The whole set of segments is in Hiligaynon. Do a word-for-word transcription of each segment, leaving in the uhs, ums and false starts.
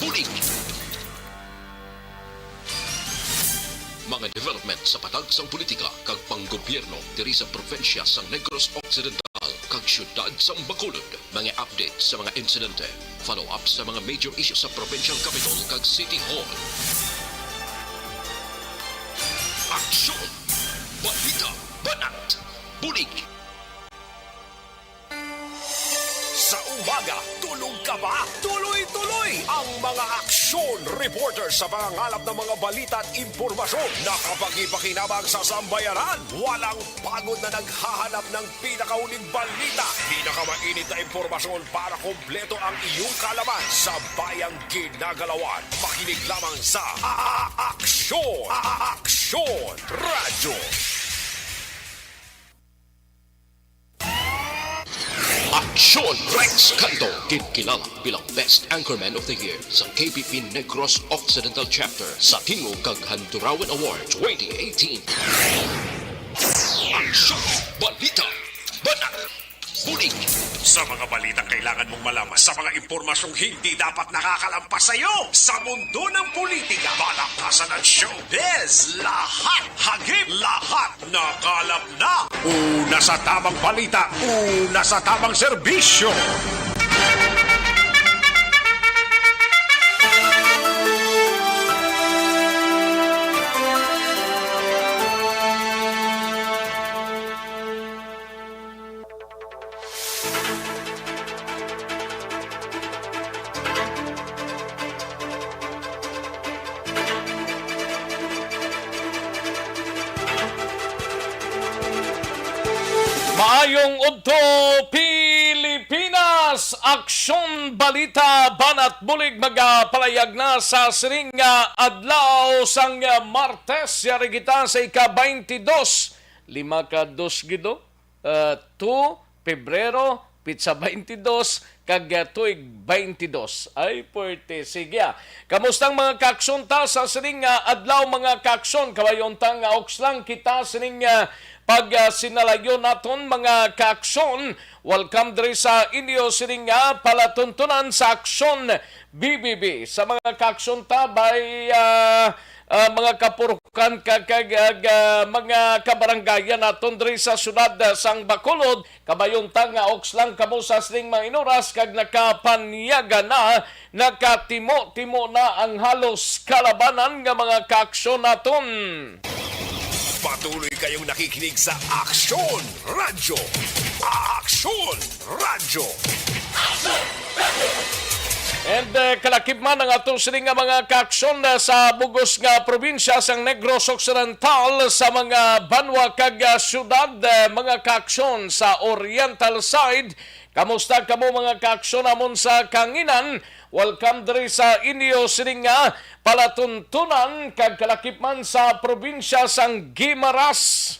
Bulig. Mga development sa padagsang politika kag panggobyerno diri sa probinsya sang Negros Occidental kag siyudad sang Bacolod. Mga update sa mga insidente, follow-up sa mga major issues sa provincial capital kag city hall. Aksyon! Balita! Banat! Bulig! Sa umaga, tulog ka ba? Tuloy-tuloy ang mga aksyon reporter sa pangangalap ng mga balita at impormasyon na kapakipakinabang sa sambayanan. Walang pagod na naghahanap ng pinakauling balita, pinakamainit na impormasyon para kompleto ang iyong kaalaman sa bayang ginagalawan. Makinig lamang sa A-, A-, Aksyon, A-, A-, Aksyon Radyo. Aksyon Rex Canto, ginkilala bilang Best Anchorman of the Year sa K P P Negros Occidental Chapter sa Tingog kag Handurawan Award twenty eighteen. Aksyon! Balita! Banat! Bulig! Sa mga balitang kailangan mong malaman, sa mga impormasyong hindi dapat nakakalampas sa iyo, sa mundo ng politika, balakasan at showbiz, lahat hagip, lahat nakalap na. Una sa tamang balita, una sa tamang serbisyo. Maayong udto, Pilipinas! Aksyon, balita, banat bulig magapalayag na sa sining nga adlaw sang Martes. Yari kita sa ika-twenty-two, lima ka dos gid, oh. Ah, two Pebrero, pitsa twenty-two, kag, ah, tuig twenty-two. Ay, puwerte. Sige, ah. Kamusta ang mga kaaksyon ta sa sining nga adlaw, mga kaaksyon? Kabayon ta nga uks lang kita sining, ah, pag, ah, sinalayo naton, mga kaaksyon. Welcome diri sa inyo sining nga palatuntunan sa Aksyon B B B. Sa mga kaaksyon ta, bay, ah, ah, mga kapurukan, ka-, ka-, ka-, mga kabaranggayan naton diri sa siyudad, ah, sang Bacolod. Kabayon ta nga uks lang kamo sa sining mga inuras kag nakapanyaga na, nakatimo-timo na ang halos kalabanan nga mga kaaksyon naton. Patuloy kayong nakikinig sa Aksyon Radyo. Aksyon Radyo. And, eh, kalakip man ang aton sini nga mga kaaksyon, eh, sa bugos nga probinsya sang Negros Occidental, sa mga banwa kag, ah, syudad, eh, mga kaaksyon sa Oriental side. Kamusta kamo, mga kaaksyon namon sa Kanginan? Welcome diri sa inyo sini nga palatuntunan kag kalakip man sa probinsya sang Guimaras.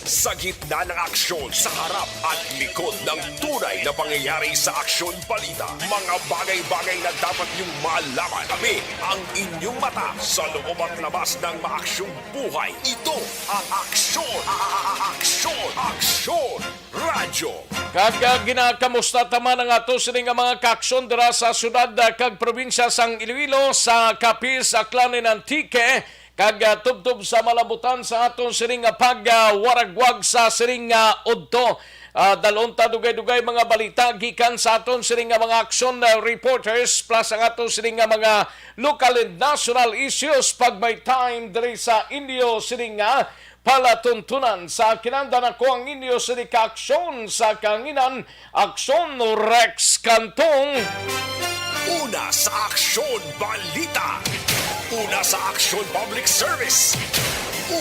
Sa gitna ng aksyon, sa harap at likod ng tunay na pangyayari sa Aksyon Balita, mga bagay-bagay na dapat niyong malaman. Kami ang inyong mata sa loob at labas ng maaksyong buhay. Ito ang Aksyon, a-, a-, a-, Aksyon, Aksyon Radyo. Kag, ah, ginakamusta ta man ang ato sini nga mga kaaksyon dira sa syudad, ah, kag probinsya sang Iloilo, sa Capiz, Aklan, and Antique. Kag, ah, tubtob sa malabutan sa aton sining nga pagwaragwag sa sining nga udto. Ah, dalon ta dugay-dugay mga balita gikan sa aton sining nga mga aksyon, ah, reporters, plus ang aton sining nga mga local and national issues pag may time diri sa inyo sining nga palatuntunan. Sa kinandan ako ang inyo sini ka aksyon sa Kanginan, Aksyon Rex Cantong. Una sa Aksyon Balita. Una sa Aksyon Public Service.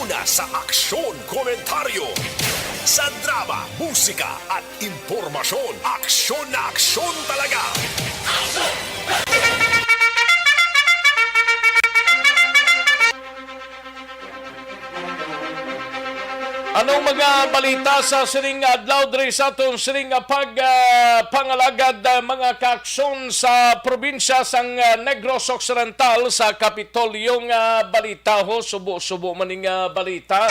Una sa Aksyon Komentaryo. Sa drama, musika at impormasyon, aksyon na aksyon talaga. Anong mga balita sa sining nga adlaw diri sa aton sining nga pag, ah, pangalagad, ah, mga kaaksyon sa probinsya sang, ah, Negros Occidental? Sa Kapitolyo nga balita, ho, subo-subo man ning, ah, balita.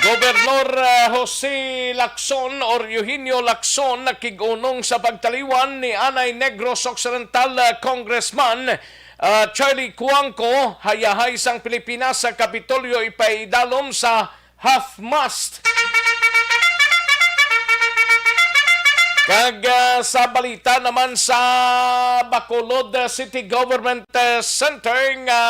Gobernador, ah, Jose Lacson or Eugenio Lacson nakig-unong sa pagtaliwan ni anay Negros Occidental, ah, Congressman, ah, Charlie Cuangco, hayahay sang Pilipinas sa Kapitolyo ipaidalom sa half-mast. Kag, ah, sa balita naman sa Bacolod, ah, City Government, ah, Center nga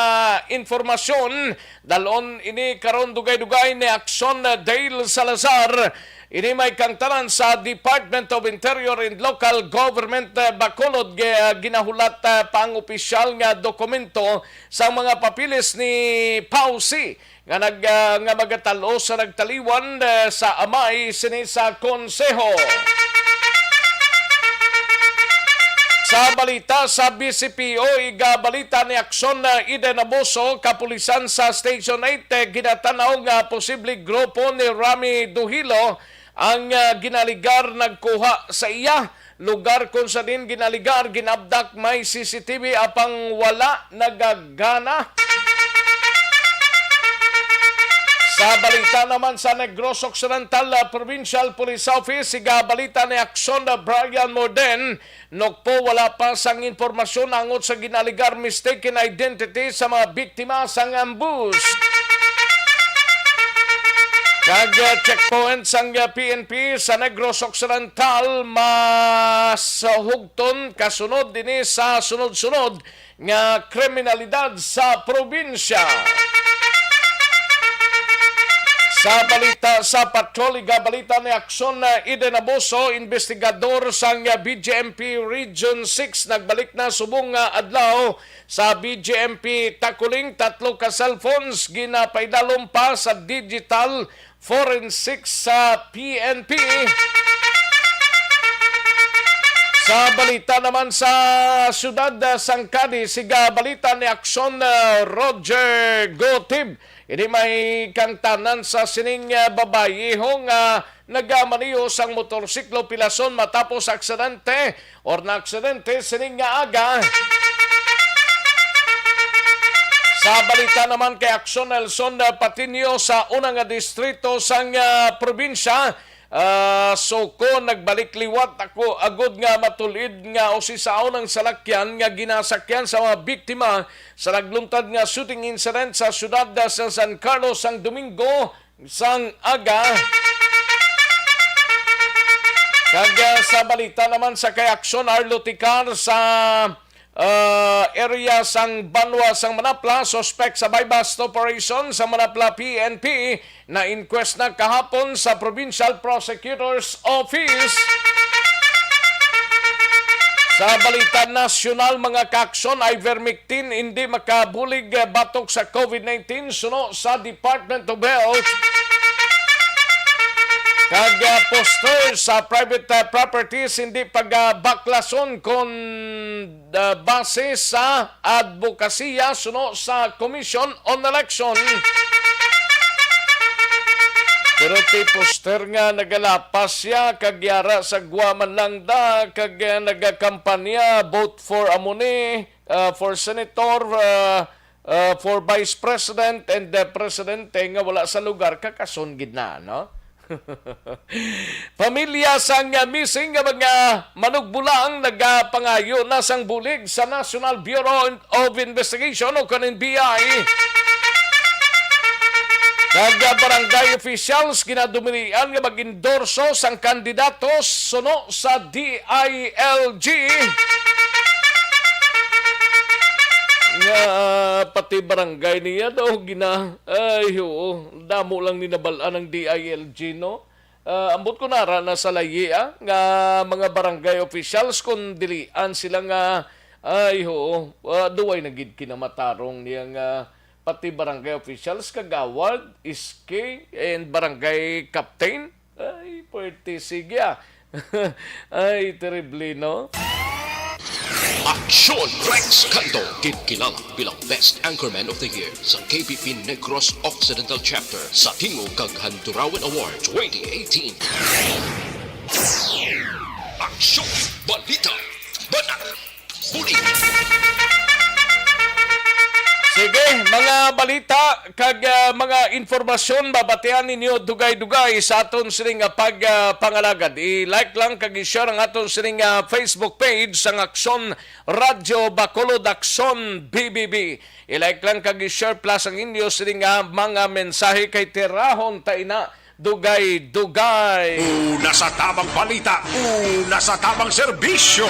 informasyon, dalon ini karon dugay-dugay ni Action, ah, Dale Salazar. Ini may kangtanan sa Department of Interior and Local Government, ah, Bacolod, gi-, ah, ginahulat, ah, pa ang opisyal nga dokumento sa mga papeles ni Pausi nga nag-, ah, nga magatal-os sa nagtaliwan, ah, sa amay sini sa konseho. Sa balita sa B C P O, igabalita ni Action, ah, Eden Abuso, kapulisan sa Station eight, eh, ginatanaw nga posible grupo ni Rami Duhilo ang, ah, ginaligar nagkuha sa iya lugar kon sa din ginaligar, ginabdak may C C T V apang wala nagagana. Sa balita naman sa Negros Occidental, ah, Provincial Police Office, igabalita ni Action, ah, Brian Morden, nukpo wala pa sang impormasyon angot sa ginaligar mistaken identity sa mga biktima sang ambush. Kag, ah, checkpoint sang, ah, P N P sa Negros Occidental, mas hugton kasunod ini sa sunod-sunod nga kriminalidad sa probinsya. Sa balita sa patrol, igabalita ni Action, ah, Eden Abuso, investigador sang, ah, B J M P Region six, nagbalik na subong nga adlaw sa B J M P Taculing, tatlo ka cellphones ginapaidalom pa sa digital forensic sa P N P. Sa balita naman sa siyudad, ah, sang Cadiz, siga balita ni Action, ah, Roger Gotib. Ini may kangtanan sa sining, ah, babayiho nga nagamaneho sang motorsiklo pilason matapos aksidente or naaksidente sining nga aga. Sa balita naman kay Action, Nelson Patiño, sa una nga distrito sang, ah, probinsya, ah, Soco, nagbalik liwat ako agud nga matul-id nga usisaon ang salakyan nga ginasakyan sa mga biktima sa nagluntad nga shooting incident sa siyudad sa San Carlos sang Domingo sang aga. Kag, ah, sa balita naman sa kay Action, Arlo Ticar, sa, ah, area sang Banwa sang Manapla, suspect sa buy-bust operation sa Manapla P N P, na-inquest na kahapon sa Provincial Prosecutor's Office. Sa balita nasyonal, mga ka-Action, ivermectin hindi makabulig, eh, batok sa COVID nineteen, suno sa Department of Health. Kag, ah, poster sa private, ah, properties hindi pagabaklason kon, ah, base sa adbokasiya, suno sa Commission on Election. Pero ti poster nga nagalapas siya, kag yara sa gwa man lang da, kag, ah, nagakampanya, "Vote for amo ni, ah, for senator, ah, ah, for vice president and the presidente nga wala sa lugar, kakason gid na," no? Pamilya sang, ah, missing nga mga manugbulang nagapangayo na sang bulig sa National Bureau of Investigation o kon N B I. Kag, ah, barangay officials ginadumilian nga mag-endorso sang kandidato suno sa D I L G. Nga, ah, pati barangay niya daw gina-, ay, oo, damo lang ni nabal-an ang D I L G, no? Ah, ambot ko nara na sa layi, ah, nga mga barangay officials kung dilian sila nga, ay, oo, ah, duway na gid kinamatarong niya nga pati barangay officials, kagawad, S K, and barangay captain. Ay, pwerte, sige, ah. Ay, terrible, no? Aksyon Rex Cando, ginkilala bilang Best Anchorman of the Year sa K B P Negros Occidental Chapter sa Tingog kag Handurawan Award twenty eighteen. Aksyon, balita, banat, bulig. Sige, mga balita kag, ah, mga impormasyon mabatian ninyo dugay-dugay sa aton sining, ah, pag, ah, pangalagad. I-like lang kag i-share ang aton sining, ah, Facebook page sang Aksyon Radyo Bacolod, Aksyon B B B. I-like lang kag i-share plus ang inyo sining, ah, mga mensahe kay tirahon ta ina dugay-dugay. Una sa tamang balita, una sa tamang serbisyo.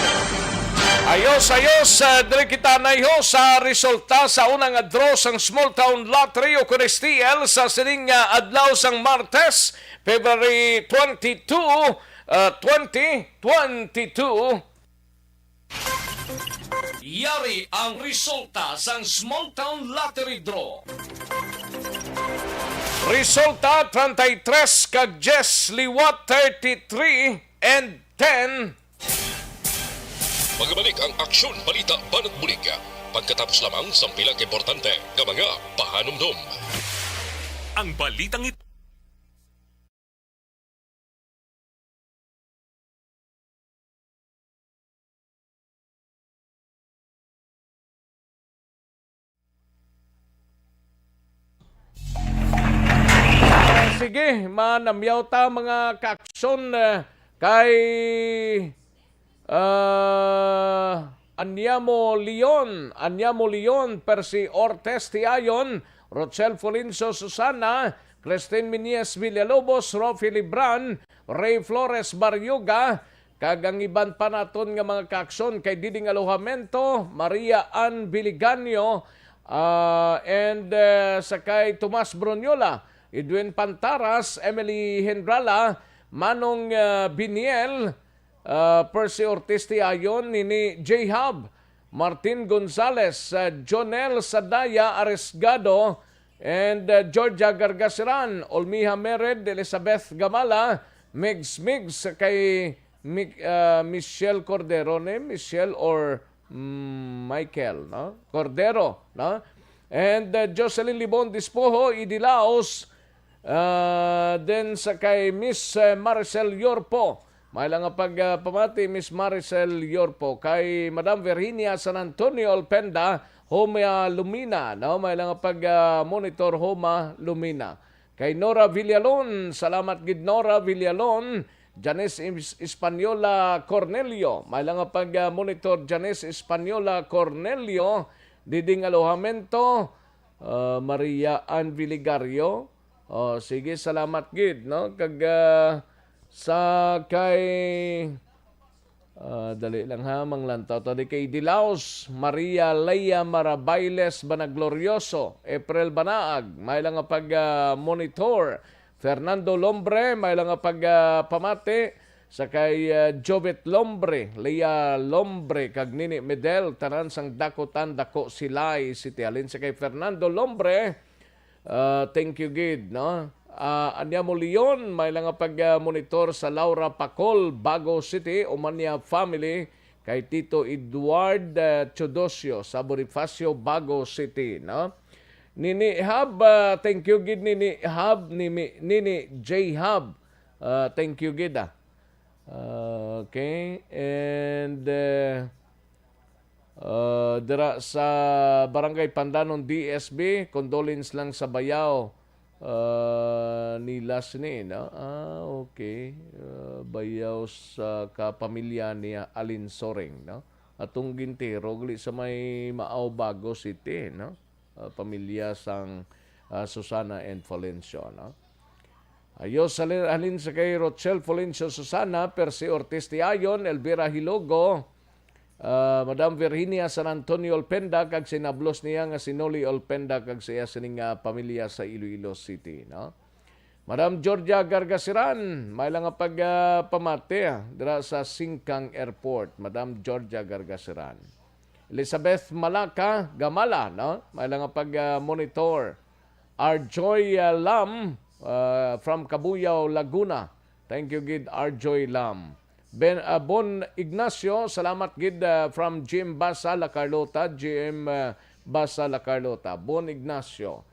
Ayos, ayos, ah, diri kita naiho sa resulta sa unang draw sang Small Town Lottery o Kuris T L sa sining, ah, adlaw sang Martes, February twenty-two, ah, twenty twenty-two. Yari ang resulta sang Small Town Lottery Draw. Resulta, treinta y tres kag dies liwat, thirty-three and ten. Magabalik ang Aksyon Balita Banat Bulig pagkatapos lamang sang pila ka importante nga mga pahanumdom. Ang balitang ito Sige, manamyaw ta, mga kaaksyon, eh, kay, ah, Anyamo Leon, Anyamo Leon, Percy Ortiz Tiayon, Rochelle Fulinso Susana, Christine Miñez Villalobos, Rofi Libran, Ray Flores Barrioga, kag ang iban pa naton nga mga kaaksyon kay Diding Alojamento, Maria Ann Biliganio, ah, and, eh, sa kay Tomas Bruniola, Edwin Pantaras, Emily Hendrala, Manong, eh, Biniel, ah, Percy Ortiz Tiayon, Nini J Hub, Martin Gonzales, ah, Jonel Sadaya Aresgado, and, ah, Georgia Gargasiran, Olmiha Mered, Elizabeth Gamala, Migs Migs kay Mi-, ah, Michelle Cordero ni, Michelle or, mm, Michael, no? Cordero, no? And, uh, Jocelyn Libon Dispoho, Idi Laos, uh, then sa kay Miss, uh, Maricel Yorpo. May lang nga pag, uh, pamati, Miss Maricel Yorpo. Kay Madam Virginia San Antonio Alpenda, Homa Lumina, no? May lang nga pag, uh, monitor, Homa Lumina. Kay Nora Villalon, salamat gid, Nora Villalon. Janice Is-, Española Cornelio, may lang nga pag, ah, monitor, Janice Española Cornelio, Diding Alojamento, ah, Maria Ann Viligario. Oh, sige, salamat gid, no? Kag, ah, sa kay Ah, dali lang ha, manglantaw ta di kay Dilaos, Maria Leia Marabailes Banaglorioso, April Banaag, may lang nga pag, ah, monitor. Fernando Lombre, may lang nga pag, ah, pamati. Sa kay, ah, Jovet Lombre, Leia Lombre, kag Nini Medel, tanan sang Dakutan, Dako, Silay City. Halin sa kay Fernando Lombre, Ah, thank you gid, no? Ah, Anyamo Leon, may lang nga pag, ah, monitor sa Laura Pacol, Bago City, Umanya family, kay Tito Edward, ah, Teodosio sa Bonifacio, Bago City, no? Nini Hab, ah, thank you gid, Nini Hab, Nini, Nini J Hab. Ah, thank you gid, ah. Okay, and, eh, Uh, dira sa Barangay Pandanon, D S B, condolence lang sa bayaw, uh, nila sini, no? Ah, okay. Uh, bayaw sa kapamilya ni Alin Soring, no? Atong gintiro gali sa may Maao, Bago City, no? Uh, pamilya sang, uh, Susana and Florencio, no? Ayos, halin, halin sa kay Rochelle Florencio Susana, Percy Ortiz Tiayon, Elvira Hilogo, Ah, Madam Virginia San Antonio Olpenda kag sinablos niya nga si Noli Olpenda kag sa iya sining nga pamilya sa Iloilo City, no? Madam Georgia Gargasiran, may lang nga pag, ah, pamati, ah, dira sa Singkang Airport, Madam Georgia Gargasiran. Elizabeth Malaka Gamala, no? May lang nga pag, ah, monitor. Arjoy, ah, Lam, ah, from Cabuyao, Laguna. Thank you gid, Arjoy Lam. Ben, ah, Bon Ignacio, salamat gid, ah, from Jim Basa, La Carlota. Jim, ah, Basa, La Carlota. Bon Ignacio.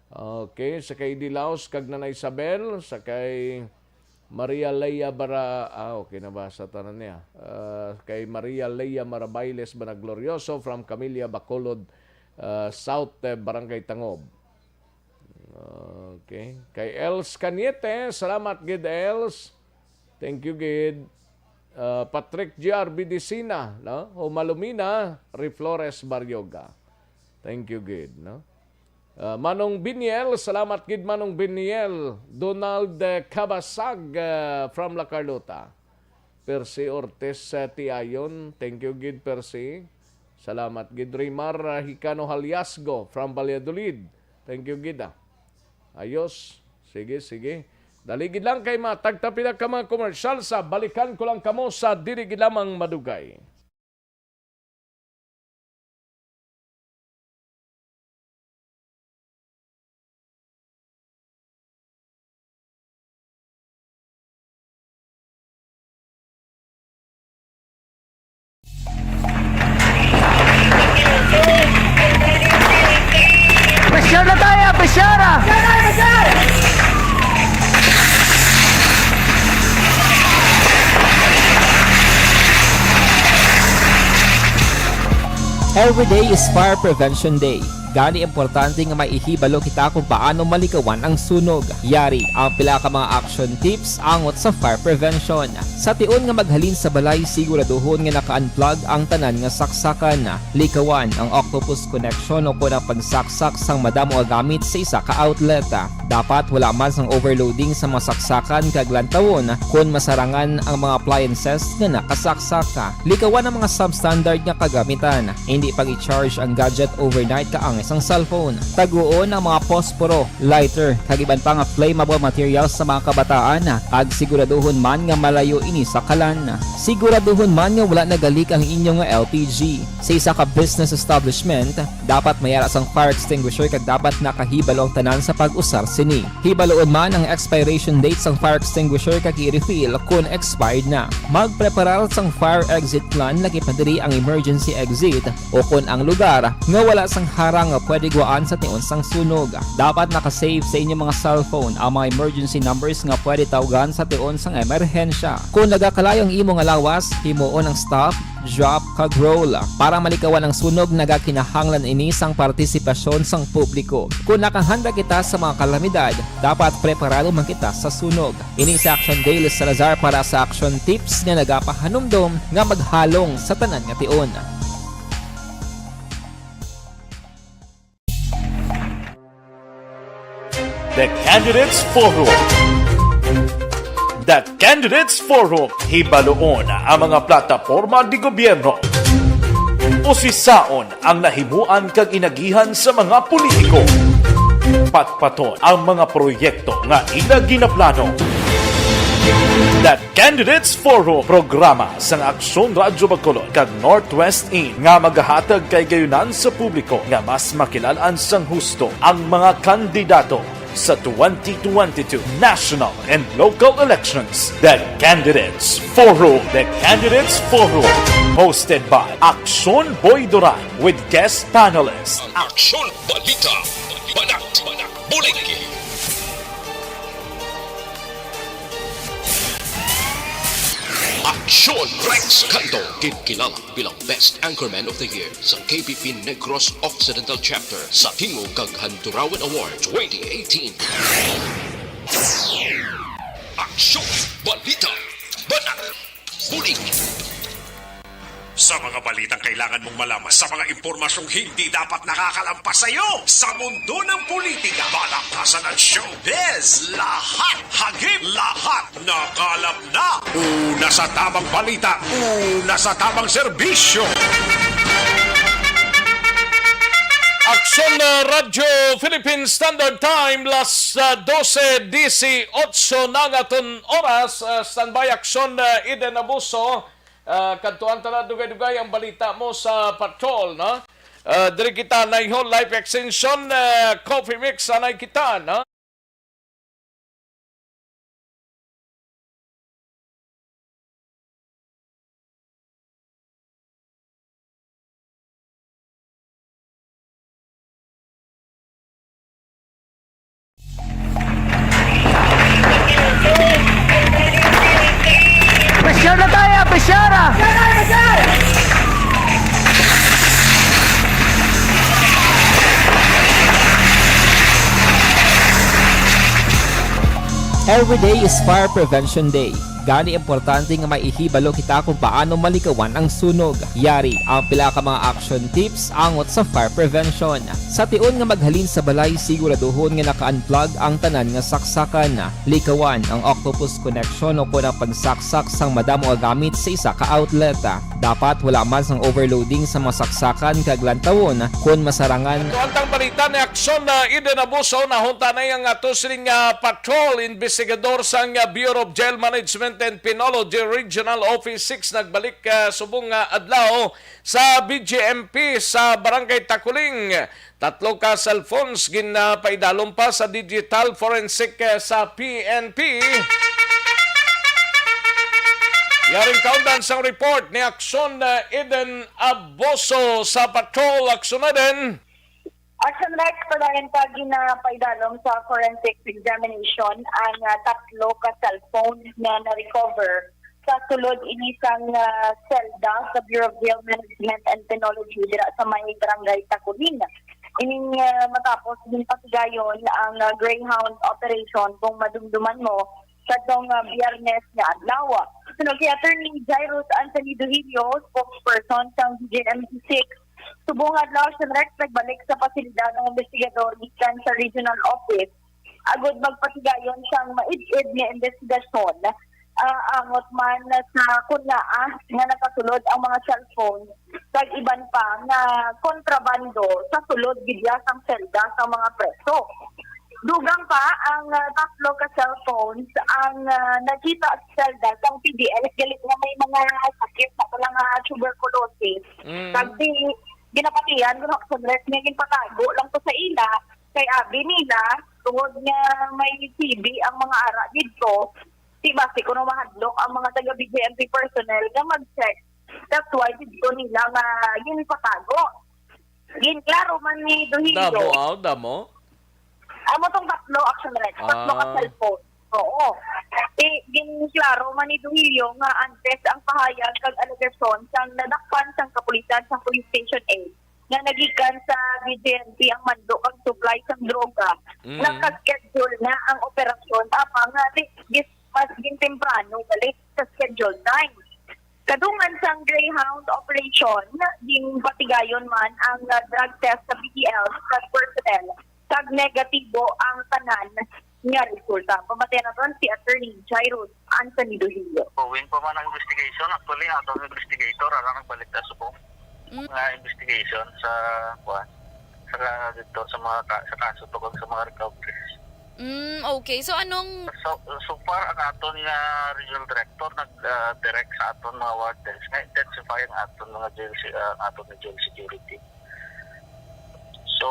Okay, sa kay Dilaos kag Nanay Isabel, sa kay Maria Leia Bara-, ah, okay, nabasa tanan niya. Ah, kay Maria Leia Marabailes Banaglorioso from Camilla Bacolod, ah, South, eh, Barangay Tangob. Okay. Kay Els Caniete, salamat gid, Els. Thank you gid. Ah, Patrick G R Bidisina, no? Humalumina, Reflores Barrioga. Thank you gid, no? Ah, Manong Biniel, salamat gid, Manong Biniel. Donald, eh, Cabasag, ah, from La Carlota. Percy Ortiz, ah, Tiayon, thank you gid, Percy. Salamat gid. Rimar, ah, Hicano Haliasgo from Valladolid. Thank you gid, ah. Ayos. Sige, sige. Dali gid lang kay matagta pila ka mga komersyal sa balikan ko lang kamo sa dili gid lamang madugay. Pressure na tayo, pressure ah! Every day is Fire Prevention Day. Gani, importante nga may ihibalo kita kung paano malikawan ang sunog. Yari ang pila ka mga action tips angot sa fire prevention. Sa tion nga maghalin sa balay, siguraduhon nga naka-unplug ang tanan nga saksakan. Likawan ang octopus connection o kon ang pagsaksak sang madamo nga gamit sa isa ka outlet. Dapat wala man sang overloading sa mga saksakan kag lantawon kon masarangan ang mga appliances nga nakasaksak. Likawan ang mga substandard nga kagamitan. Hindi pag-i-charge ang gadget overnight kaangay sang cellphone. Taguon ang mga posporo, lighter, kag iban pa nga flammable materials sa mga kabataan, kag siguraduhon man nga malayo ini sa kalan. Siguraduhon man nga wala nagalik ang inyo nga L P G. Sa isa ka business establishment, dapat may ara sang fire extinguisher kag dapat nakahibalo ang tanan sa pag-usar sini. Hibaloon man ang expiration date sang fire extinguisher kag i-refill kon expired na. Magpreparar sang fire exit plan, lakip na diri ang emergency exit o kon ang lugar nga wala sang harang nga pwede guwaan sa tion sang sunog. Dapat naka-save sa inyo mga cellphone ang mga emergency numbers nga pwede tawgan sa tion sang emerhensya. Kon nagakalayo ang imo nga lawas, himuon ang stop, drop, kag roll. Para malikawan ang sunog, nagakinahanglan ini sang partisipasyon sang publiko. Kon nakahanda kita sa mga kalamidad, dapat preparado man kita sa sunog. Ini si Action Daily Salazar para sa Action Tips nga nagapahanumdom nga maghalong sa tanan nga tion. The Candidates Forum. The Candidates Forum, hibaloon ang mga plataporma de gobyerno. Usisaon ang nahimuan kag inagihan sa mga politiko. Patpaton ang mga proyekto nga ila ginaplano. The Candidates Forum, programa sang Aksyon Radyo Bacolod kag Northwest In nga magahatag kay gayunan sa publiko nga mas makilal-an sang husto ang mga kandidato sa twenty twenty-two national and local elections. The Candidates Forum. The Candidates Forum, hosted by Aksyon Boy Duran with guest panelists. Aksyon Balita, Banat, Bulig. Aksyon Rex Canto, ginkilala bilang Best Anchorman of the Year sa K P P Negros Occidental Chapter sa Tingog kag Handurawan Award twenty eighteen. Aksyon, balita, banat, bulig. Sa mga balitang kailangan mong malaman, sa mga impormasyong hindi dapat nakakalampas sa iyo, sa mundo ng politika, palakpasan at showbiz, lahat, hagip, lahat, nakalap na. Una sa tamang balita, una sa tamang serbisyo. Aksyon, uh, Radyo Philippine Standard Time, las, uh, dose dieciocho na ang aton oras. Uh, standby, Aksyon, uh, Eden Abuso. Uh, kadtuan ta na dugay-dugay ang balita mo sa patrol, no? Uh, diri kita, Naiho Life Extension, uh, Coffee Mix, anay kita, no? Pressure na tayo, pressure ah! Every day is Fire Prevention Day. Gani, importante nga may ihibalo kita kung paano malikawan ang sunog. Yari ang pila ka mga action tips angot sa fire prevention. Sa tion nga maghalin sa balay, siguraduhon nga naka-unplug ang tanan nga saksakan. Likawan ang octopus connection o kon ang pagsaksak sang madamo nga gamit sa isa ka outlet. Dapat wala man sang overloading sa mga saksakan kag lantawon kon masarangan. Ito ang tang balita ni Aksyon na Eden Abuso. Nahunta na ang ato sining, ah, patrol investigador sang, ah, Bureau of Jail Management and Penology Regional Office six nagbalik, ah, subong nga adlaw sa B J M P sa Barangay Takuling. Tatlo ka cellphones ginapaidalom pa sa digital forensic, eh, sa P N P. Yaring kaundan sang report ni Aksyon, eh, Eden Aboso sa Patrol. Aksyon Eden. Action Rex, padayon pa ginapaidalom sa forensic examination ang, ah, tatlo ka cellphone nga na-recover sa sulod ini sang, ah, selda sa Bureau of Jail Management and Penology dira sa may Barangay Tacunin. Ining, ah, matapos ginpatigayon ang, ah, Greyhound operation, kung madumduman mo, kadtong, ah, Biyernes nga adlaw. Suno kay Attorney Jairus Anthony Duhilio, spokesperson sang D J M P six, subong adlaw, Action Rex, nagbalik sa pasilidad ang investigador gikan sa regional office agud magpatigayon sang maid-id nga investigasyon, ah, angot man sa kun ngaa nga nakasulod ang mga cellphone kag iban pa nga kontrabando sa sulod gid sang selda sang mga preso. Dugang pa ang, ah, tatlo ka cellphones ang, ah, nakita sa selda sang P D L, galit nga may mga sakit na pala nga tuberculosis. Mm. Kag di, ginapatihan kuno sa dress nga ginpatago lang to sa ila, kay abi nila, tungod nga may T B ang mga ara didto, di basi kuno mahadlok ang mga taga B J M P personnel nga mag-check. That's why didto nila nga ginpatago. Ginklaro man ni Duhilio. Damo, aw, damo? Amo tong tatlo, Action Rex. Tatlo ka Ah. cellphone. Oo. Eh, ginklaro man ni Duhilio nga antes ang pahayag kag alegasyon sang nadakpan sang kapulisan sang Police Station eight nga nagikan sa B J M P ang mando kag supply sang droga, Mm. naka-schedule na ang operasyon, apang nga di, gis-, mas gintemprano balik sa schedule time. Kadungan sang Greyhound operation, ginpatigayon man ang, ah, drug test sa P D L sa personnel, kag negatibo ang tanan nga resulta. Pamatian naton si Attorney Jairus Anthony Duhilio. Going pa man ang investigation. Actually, atong investigator, ang nagbalik na subong Mm. nga investigation sa, kuwan, sa, dito, sa mga ka-, sa kaso tungkol sa mga recoveries. Mm, okay. So, anong So, so far, ang aton nga regional director nag, ah, direct sa aton mga wardens nga intensify ang aton mga jail se-, ah, aton nga jail security. So,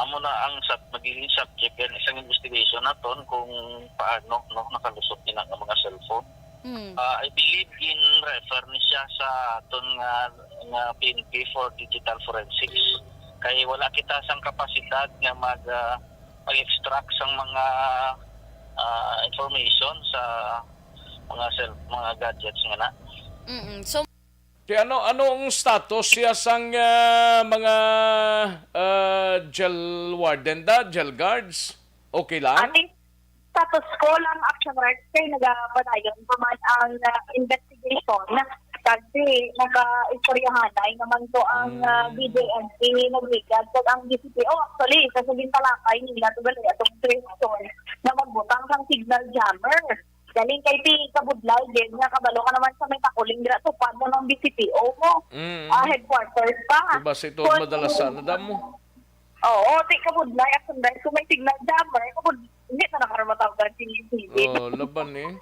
amo na ang sub-, magiging subject yan isang investigation naton kung paano, no, nakalusot nila ang mga cellphone. Mm. Ah, I believe in refer ni siya sa aton nga, nga P N P for digital forensics. Kay wala kita sang kapasidad nga mag, ah, mag-extract sang mga, ah, information sa mga cell, mga gadgets nga na. Mm-mm. So, Kay ano, ano ang status siya sang, ah, mga, ah, jail warden da, jail guards? Okay lang? Ating status ko lang, Action Rex, kay nagapadayon pa man ang, ah, investigation. Kasi naka-istoryahanay naman to ang, ah, Mm. B J M P, nagligad, kag ang D C P O, actually, sa saging talakay nila, to gali atong question na magbutang sang signal jammer. Galing kay ti kabudlay din nga kabalo ka naman sa may Takuling dira, tupad mo ng B C P O mo. Mm. Ah, headquarters pa. Diba si Tod Kun- madalasan na damo? Oo, ti kabudlay, Action Rex, kung may signal jammer, kabud-, hindi na nakaramataw ka si C C T V. Oh, laban eh.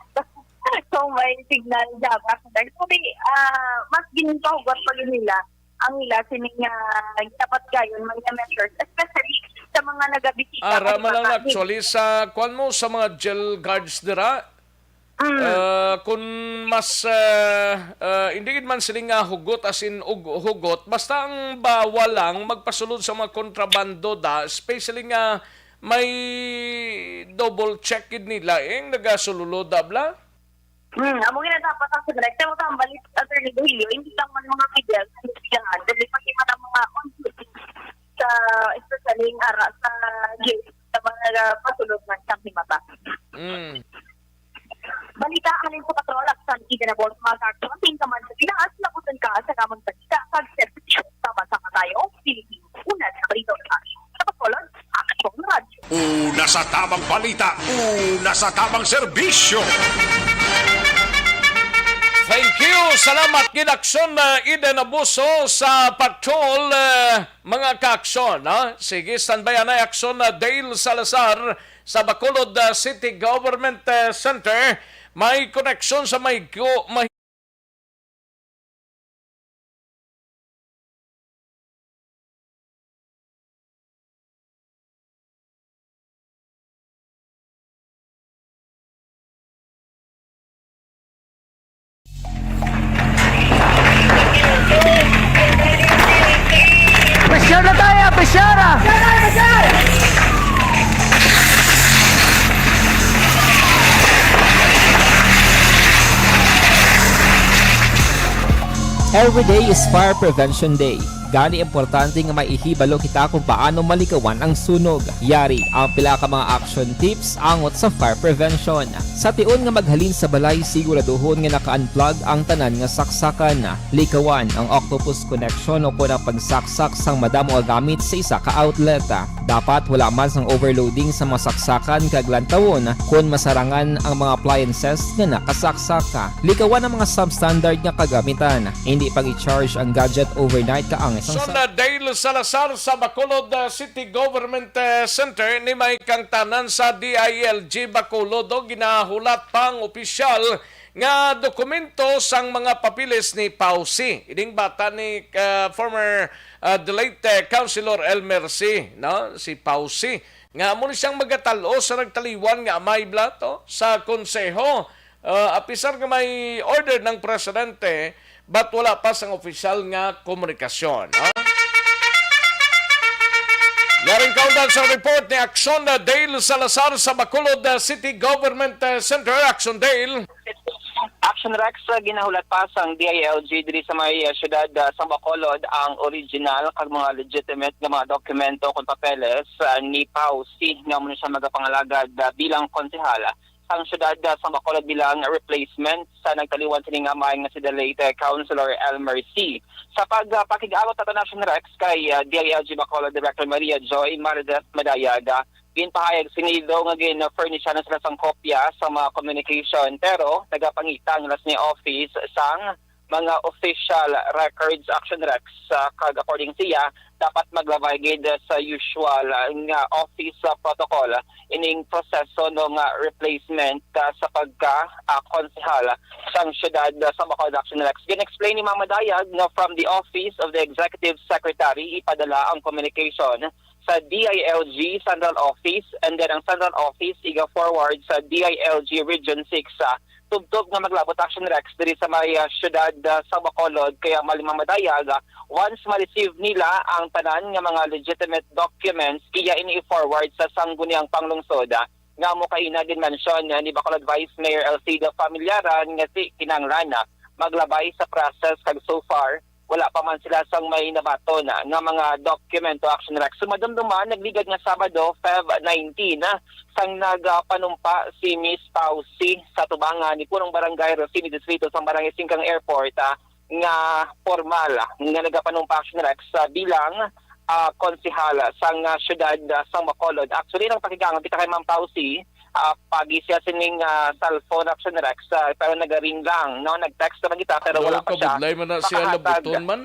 So, may signal jammer, Action Rex. So, di, ah, mas ginpahugot pa yun nila ang ila sining, ah, dapat gayon mga measures, especially sa mga nagabisita. Ara man lang, actually, sa, kwan mo, sa mga jail guards dira, Mm. Ah, kung mas, ah, ah, hindi gid man sila nga hugot, as in, ug-, hugot, basta ang bawal lang magpasulod sa mga kontrabando da, especially nga may double check gid nila, eh, ang nagasulod, abla? Hmm, amo gina dapat ang Senrec. Tama, tama, balik, Attorney Duilio, hindi lang man mga fidel, hindi lang, kundi pati man ang mga on duty sa, especially yung ara sa gate, sa mga pasulod man sa himata. Mm. Balita halin sa Patrol, Aksyon, Eden Abos, mga ka-aksyon, tingkaman sa Pinas, labuton ka sa amon balita kag serbisyo. Sama-sama tayo, Pilipinas, una sa balita. Sa Bacolod, Aksyon Radyo. Una sa tamang balita, una sa tamang serbisyo. Thank you. Salamat gid, Aksyon, uh, Eden Abuso sa Patrol, uh, mga ka-aksyon, ha? Sige, standby anay, Aksyon, uh, Dale Salazar sa Bacolod, uh, City Government, uh, Center. May koneksyon sa may gu-, may Pressure na tayo, pressure na! Every day is Fire Prevention Day. Gani, importante nga may ihibalo kita kung paano malikawan ang sunog. Yari ang pila ka mga action tips angot sa fire prevention. Sa tion nga maghalin sa balay, siguraduhon nga naka-unplug ang tanan nga saksakan. Likawan ang octopus connection o kon ang pagsaksak sang madamo nga gamit sa isa ka outlet. Dapat wala man sang overloading sa mga saksakan kag lantawon kon masarangan ang mga appliances nga nakasaksak. Likawan ang mga substandard nga kagamitan. Hindi pag-i-charge ang gadget overnight kaangay sang Sunod, Dale Salazar sa Bacolod, uh, City Government, uh, Center ni may kangtanan sa D I L G Bacolod, o ginahulat pang opisyal nga dokumento sang mga papeles ni Pausi, ining bata ni, uh, former, uh, the late, uh, Councilor Elmer C, no? Si Pausi, nga amo ni siyang magatal-os sa nagtaliwan nga amay bala to sa konseho. Ah, apisar nga may order ng presidente, but wala pa sang opisyal nga komunikasyon, ha? Yaring kaundan sa report ni Action, ah, Dale Salazar sa Bacolod, ah, City Government, ah, Center. Action, Dale. Action Rex, ah, ginahulat pa sang D I L G diri sa may, ah, siyudad, ah, sa Bacolod ang original kag mga legitimate nga mga dokumento kung papeles, ah, ni Pausi nga amo na siya magapangalagad, ah, bilang konsehal sang siyudad, ah, sa Bacolod bilang replacement sa nagtaliwan sini nga amay nga si the late, eh, Councilor Elmer C. Sa pag, ah, pakig-abot nato, Action Rex, kay, ah, D I L G Bacolod Director Maria Joy Marides Madayag, ah, ginpahayag sini daw nga gin-furnish na sila sang kopya sa mga communication, pero nagapangita ang last ni office sang mga official records, Action Rex, ah, kag according siya, dapat maglabay gid sa usual, ah, nga office, ah, protocol ining proseso, no, nga replacement, ah, sa pagka, ah, konsehal sang siyudad, ah, sa Bacolod. Action Rex, gin-explain ni Ma'am Madayag nga from the Office of the Executive Secretary ipadala ang communication sa D I L G Central Office, and then ang Central Office iga-forward sa D I L G Region six, ah, tubtob nga maglabot, Action Rex, diri sa may, ah, siyudad, ah, sa Bacolod. Kaya, Ma'am Madayag, ah, once ma-receive nila ang tanan nga mga legitimate documents, iya ini i-forward sa Sangguniang Panglungsod, ah, nga amo kaina gin-mention, ah, ni Bacolod Vice Mayor Elcido Familiaran nga si kinahanglan, ah, maglabay sa process, kag so far wala pa man sila sang may nabaton, ah, nga mga dokumento, Action Rex. So, madumduman, nagligad nga Sabado, Feb nineteen, ah, sang nagapanumpa si Miss Pausi sa tubangan ni punong barangay Rosini Distrito sa Barangay Singkang Airport, ah, nga formal, ah, nga nagapanumpa, Action Rex, ah, bilang, ah, konsehal sang, ah, siyudad, ah, sang Bacolod. Actually, nang pakigangon kita kay Ma'am Pausi, ah, pagi siya sining, ah, cellphone, Action Rex, ah, pero nagaring lang, no? Nag-text naman kita, pero wala pa siya kabudlay man na siya makahatag. Labuton man?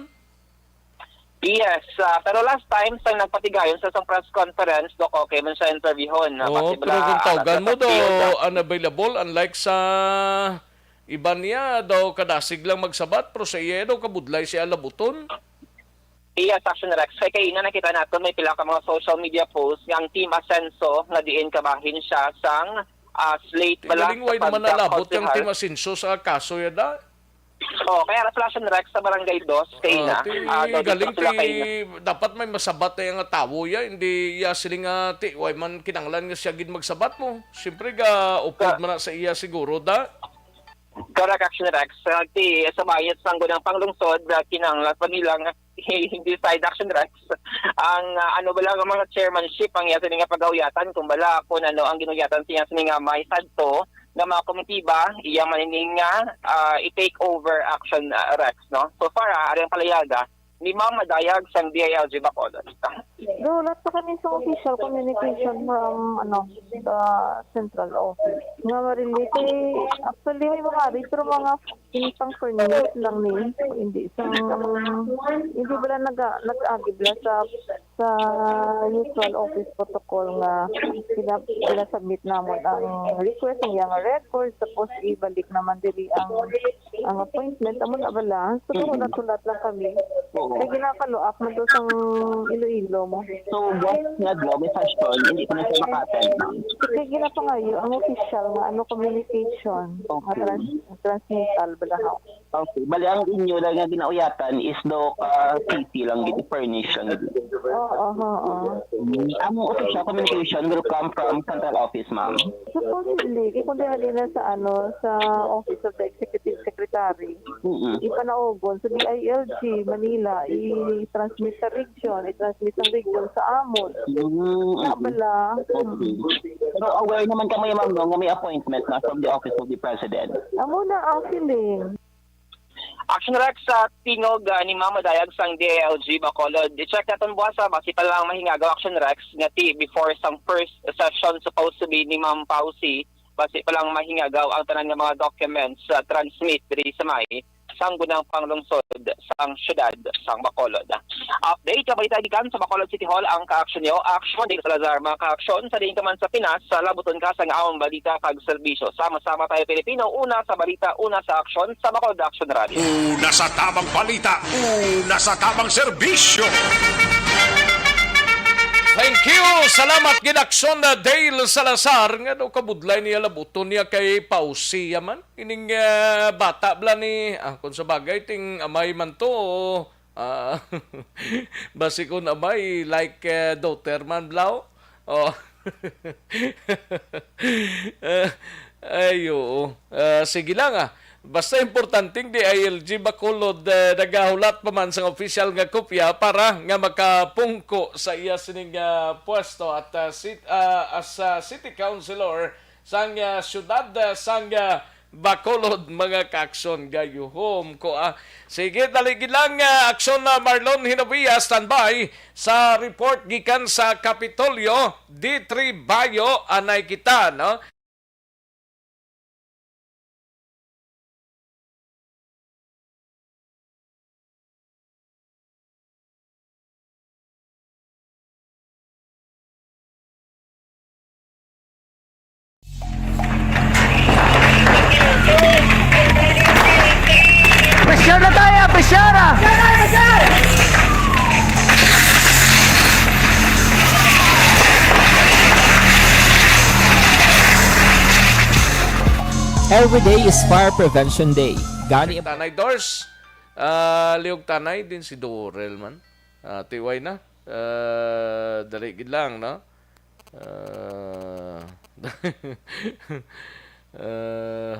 Yes, ah, pero last time, sa nagpatigayon sa isang press conference, Doc, okay man siya interviewon, ah, oo, possible, pero kung ah, tawgan mo daw, unavailable, unlike sa iban niya, daw kadasig lang magsabat, pero sa iya daw kabudlay siya labuton. Yes, Action Rex. Kay kaina nakita naton may pila ka mga social media posts nga ang Team Asenso nga diin kabahin siya sang, ah, slate bala sa pagka-konsehal. Galing, way naman nalabot ang Team Asenso sa kaso yada. Oh, kaya ra sila, Action Rex, sa Barangay Dos kaina. Ah, ti, ah, daw dito galing sila ti, kaina. Dapat may masabat na yung tawo ya, hindi ya siling nga ti, way man kinanglan nga siya gid magsabat mo. Siyempre, ga upod man na sa iya siguro da. Correct, Action Rex. Ah, ti, sa bayat sang gunang panglungsod, ah, kinahanglan pa nila nga hindi side, Action Rex. Ang, ah, ano ba lang ang mga chairmanship ang iya sini nga pagahuyatan, kung bala kung ano ang ginuyatan siya sini nga may sadto nga mga komitiba, iya man ini nga, ah, i-take over action, ah, Rex, no? So far, ah, ari ang palayaga ni Ma'am Madayag sang D I L G Bacolod. Nahulat pa kami sa official communication from, ano, the central office. Nga marili kay, actually, may mga ari, pero mga in pang furnish lang ni, hindi sa, hindi bala naga-, nag-agi bala sa, sa usual office protocol nga pina-, pina-submit namon ang request, ang iyang records, tapos ibalik naman diri ang, ang appointment. Amo na bala. So, Mm. hulat-hulat lang kami. Oo. Kay gina-follow up man to sang Iloilo mo. So, buwas nga adlaw, may session, hindi pa na siya maka-attend, ma'am. Kay ginapangayo ang official nga, ano, communication, nga Okay. trans-, transmittal bala, ha? Okay. Bali, ang inyo lang nga ginauyatan is do ka city lang gid, furnish lang gid. Oo, oo, oo. Mm, ang official communication will come from central office, ma'am. Supposedly, kay kung dili na sa, ano, sa Office of the Executive Secretary, Mm-mm. ipanaugon sa D I L G Manila, i-transmit sa region, i-transmit sa region sa amon. Mm, Nga mm. bala. Okay. Pero aware naman kamo, ma'am, no, nga may appointment na from the Office of the President. Amo na ang feeling. Action Rex, sa tingog, ah, ni Ma'am Madayag sang D I L G Bacolod. I-check naton buwas, ah, basi pa lang mahingagaw, Action Rex, nga ti before sang first session supposed to be ni Ma'am Pausi, basi pa lang mahingagaw ang tanan nga mga documents, ah, transmit diri sa may sangguniang panglungsod sang siyudad sang Bacolod. Update nga balita gikan sa Bacolod City Hall ang kaaksyon niyo. Aksyon, Dale Salazar, mga kaaksyon, sa diin ka man sa Pinas, sa labuton ka sang among balita kag serbisyo. Sama-sama tayo, Pilipino, una sa balita, una sa aksyon, sa Bacolod Action Radio. Una sa tamang balita, una sa tamang serbisyo. Thank you. Salamat gid, aksyon na Dale Salazar, nga daw kabudlay niya labuton niya kay Pausi man. Ining, ah, bata bala ni, ah, kung sa bagay, ting amay man to, ah, basi kung amay, like, eh, daughter man bala, oh. Eh, ay, oo. Ah, sige lang, ah. Basta importanteng D I L G Bacolod, eh, nagahulat pa man sang opisyal nga kopya para nga makapungko sa iya sining, ah, pwesto at, ah, sit-, ah, as, ah, city councilor sang, ah, siyudad, ah, sang, ah, Bacolod, mga kaaksyon, gayuhom ko, ah. Sige, dali gid lang, ah, aksyon na Marlon Hinabia, standby sa report gikan sa Kapitolyo, D three Bayo, anay kita, no? Pressure na tayo, pressure na! Every day is Fire Prevention Day. Gani Tanay Dors, ah, Liog Tanay din si Dorel man. Ah, tiway na. Ah, dali gid lang, no? Ah, ah,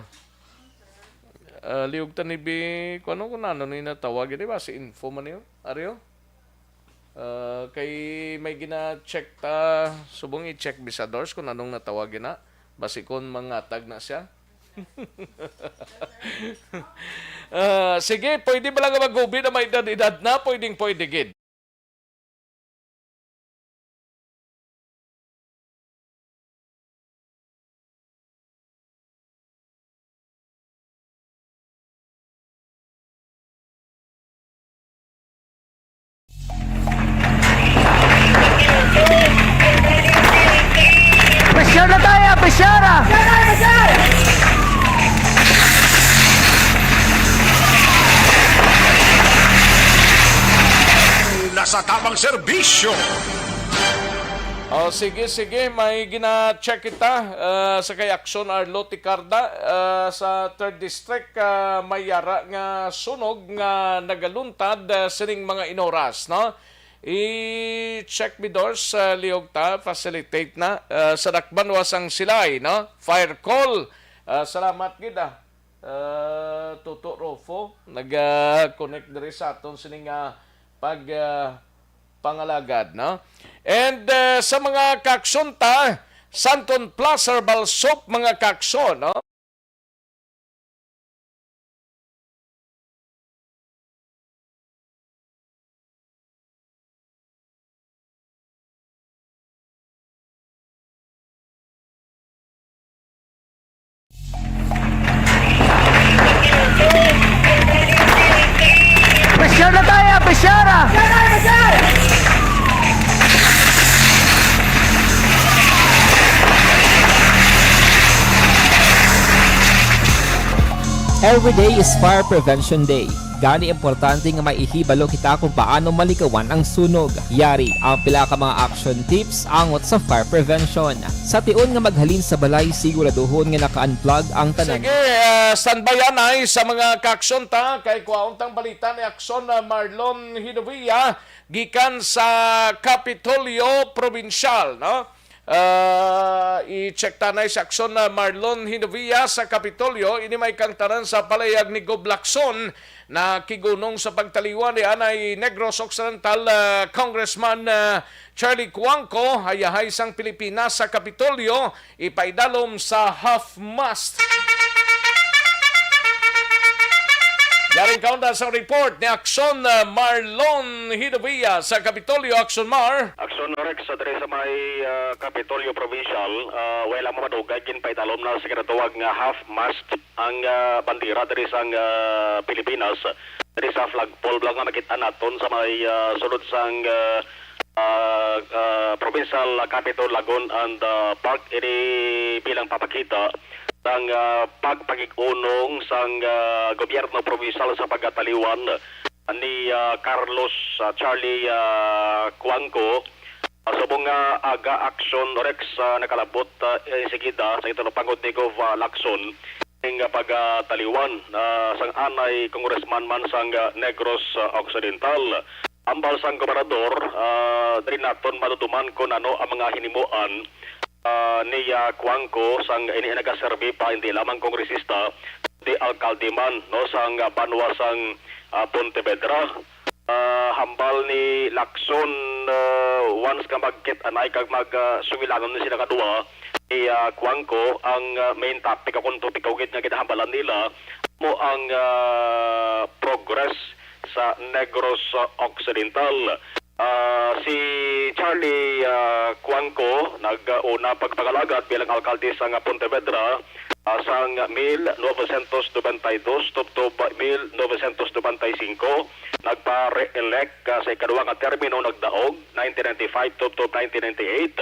ah, Liog Tanay bi, kung ano, kung ano ni natawag, di ba? Si info man yun. Ario? Ah, kay may gina-check ta, subong i-check, Bisadors, kung anong natawag na. Basi kung mangatag na siya. Ah, sige, pwede ba lang magubi na may edad-edad na? Pwedeng pwede gid. Pressure na tayo, pressure na! Nasa tamang serbisyo. Oh, sige, sige, may gina-check kita, ah, sa kay Aksyon Arlo Ticarda, ah, sa Third District, ah, may yara nga sunog nga nagaluntad, ah, sining mga inoras, no? I-check mi, Dors, ah, liog ta, facilitate na, ah, sa Dakbanwa sang Silay, no? Fire call. Ah, salamat gid, ah. Ah, Toto Rofo, nag-connect diri sa aton sini nga pag, ah, pangalagad, no? And, ah, sa mga kaaksyon ta, Santon Plus Herbal Soap, mga kaaksyon, no? Every day is Fire Prevention Day. Gani, importante nga may ihibalo kita kung paano malikawan ang sunog. Yari ang pila ka mga action tips angot sa fire prevention. Sa tion nga maghalin sa balay, siguraduhon nga naka-unplug ang tanan. Sige, ah, standby anay sa mga kaaksyon ta, kay kuhaon tang balita ni Aksyon, ah, Marlon Hinovia gikan sa Kapitolyo Probinsyal, no? Ah, i-check tanay sa aksyon na Marlon Hinovia sa Kapitolyo. Ini may kang tanan sa palayag ni Gob Lacson na kigunong sa pagtaliwan ni anay Negros Occidental, ah, Congressman, ah, Charlie Cuangco, hayahay sang Pilipinas sa Kapitolyo, ipaidalom sa half mast. Yaring kaunda sa report ni Aksyon, ah, Marlon Hinovia sa Kapitolyo. Aksyon, Mar. Aksyon, Rex, sa diri sa may, ah, Kapitolyo Provincial, ah, wala mo madugay, ginpaidalom na sa ginatawag nga half mast ang, ah, bandera diri sang, ah, Pilipinas, diri sa flagpole lang nga makita naton sa may, ah, sulod sang, ah, ah, ah, Provincial Capitol Lagun and, ah, Park. Ini bilang papakita sang, ah, pagpakig-unong sang, ah, gobyerno provincial sa pagkataliwan ni, ah, Carlos, ah, Charlie, ah, Cuangco. Ah, subong nga aga aksyon, Rex, ah, nakalabot, ah, enseguida sa gitulopangod ni Gov, ah, Lacson ning, ah, pagtaliwan, ah, sang anay congressman man sang, ah, Negros, ah, Occidental. Ambal sang gobernador, ah, diri naton maduduman kon ano ang mga hinimuan, ah, ni, ah, Cuangco sang ini nagaserbi pa hindi lamang kongresista, kundi alkalde man, no, sang, ah, banwa sang, ah, Pontevedra. Ah, hambal ni Lacson, ah, once nga magkit-anay kag mag, ah, suwilanon ni sila kadua, ni, ah, Cuangco, ang, ah, main topic o kung topic o gid nga ginahambalan nila, mo ang, ah, progress sa Negros Occidental. Ah, si Charlie, ah, Cuangco nag-una pagpangalagad bilang alkalde sang Pontevedra, ah, sang mil novecientos noventa y dos tubtob mil novecientos noventa y cinco. Nagpa-re-elect, ah, sa ikaduha nga termino, nagdaog nineteen ninety-five tubtob nineteen ninety-eight.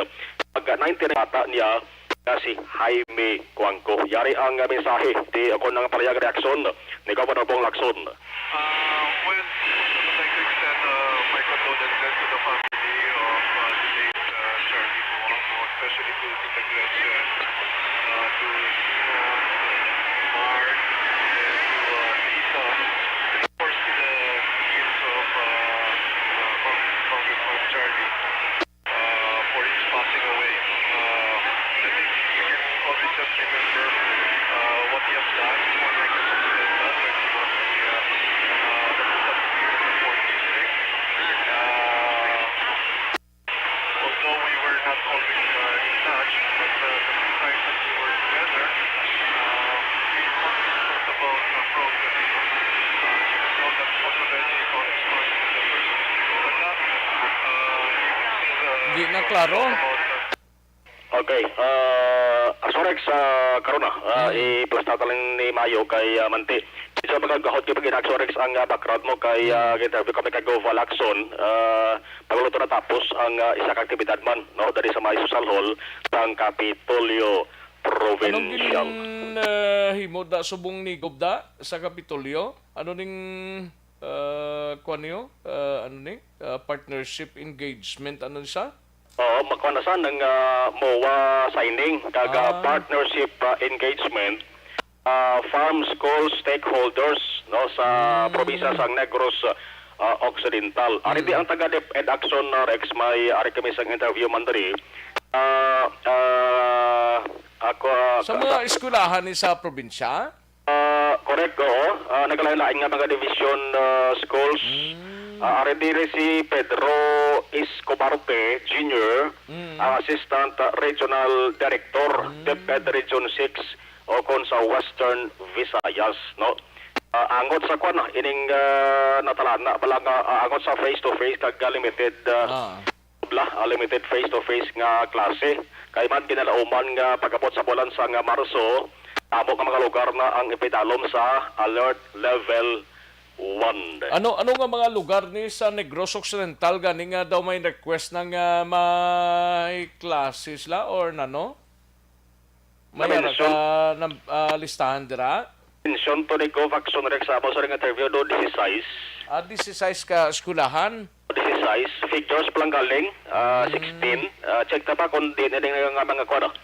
Pagka nineteen, bata niya nga si Jaime Cuangco. Yari ang, ah, mensahe ti, o kon ang palayag, reaksyon ni Governor Bong Lacson. Uh, well, I would like to extend, uh, my condolences to the family of, uh, the late, uh, Charlie Cuangco, especially to Tita Gretchen, uh, to Simon, Mark, and to, uh, Lisa, and of course to the kids of, uh, uh, Cong-, Congressman Charlie, uh, for his passing away. Uh, I think we can always just remember, uh, what he has done for Negros Occidental when he was the, uh, uh, the most upstairs in fourteen six. Uh, although we were not always, uh, in touch, but, uh, the few times that we were together, uh, we always talked about, uh, progress. Uh, even though that also very difficult, uh, in the first, but that, uh, is, uh, Di na klaro. About, uh, Okay, ah, Asorex, ah, karon na, ah, Mm. i-plus natin lang ni Mayo kay, ah, Manti. Sa pagkagahot kay pag-, Asorex, ang, ah, background mo kay, ah, Mm. interview kami kay Gov Lacson, ah, pagluto na tapos ang, ah, isa ka aktibidad man, no, dali sa may Social Hall sang Kapitolyo Anong Provincial. Gin, ah, himo da subong ni Gov da sa Kapitolyo? Ano ning, ah, kuwan niyo? Ah, ano ni? Ah, partnership engagement, ano ni sa? Oo, makuha na sa nang, ah, MOA signing, kag, ah, Ah. partnership, ah, engagement, ah, farm school stakeholders, no, sa Hmm. probinsya sang Negros, ah, Occidental. Ari di Hmm. ang taga DepEd Action, ah, Rex, may ari kami sang interview man diri. Ah, ah, ako, ah, Sa ka-, mga ka- eskwelahan ni sa probinsya? Ah, correct, oo. Ah, nagalain-lain nga mga division, ah, schools. Mm. Ah, ari diri si Pedro Escobarte Junior, Mm. ang Assistant, ah, Regional Director, Mm. DepEd Region six, o kon sa Western Visayas, no? Ah, angot sa kwan, ah, ining, ah, natalana, bala nga, ah, angot sa face-to-face kag, ah, limited, ah, Ah. bla, ah, limited face-to-face nga klase. Kay man ginalauman nga pag-abot sa bulan sang Marso, amo nga mga lugar na ang ipidalom sa Alert Level one. Ano, ano nga mga lugar ni sa Negros Occidental gani nga daw may request na nga may klase sila or nano? May Namention. ara ka na, ah, listahan dira? Mention to ni Gov Action Rex sa amo sa ring interview do, disisais. Ah, disisais ka eskwelahan? Disisais. Figures pa lang galing, ah, Mm. sixteen. Ah, check ta pa kung diin ini nga mga kuwan, ah,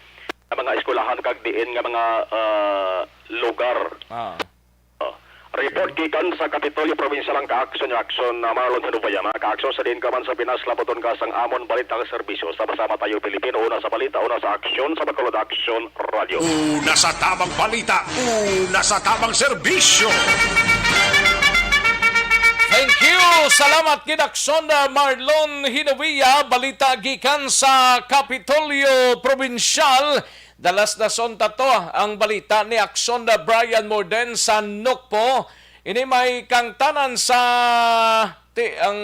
nga mga eskwelahan kag diin nga mga, ah, lugar. Ah. Oh. Report gikan sa Kapitolyo Provincial ang ka-action ni Action, ah, Marlon Hinubayan. Ka-action sa diin ka man sa Pinas, labuton ka sang amon balita kag serbisyo. Sama-sama tayo, Pilipino. Una sa balita, una sa aksyon, sa Bacolod Action Radio. Una sa tamang balita, una sa tamang serbisyo. Thank you. Salamat gid, Action, uh, Marlon Hinovia. Balita gikan sa Kapitolyo Provincial. Dalas na son tato ang balita ni Action, uh, Brian Morden sa Nokpo. Ini may kangtanan sa ti ang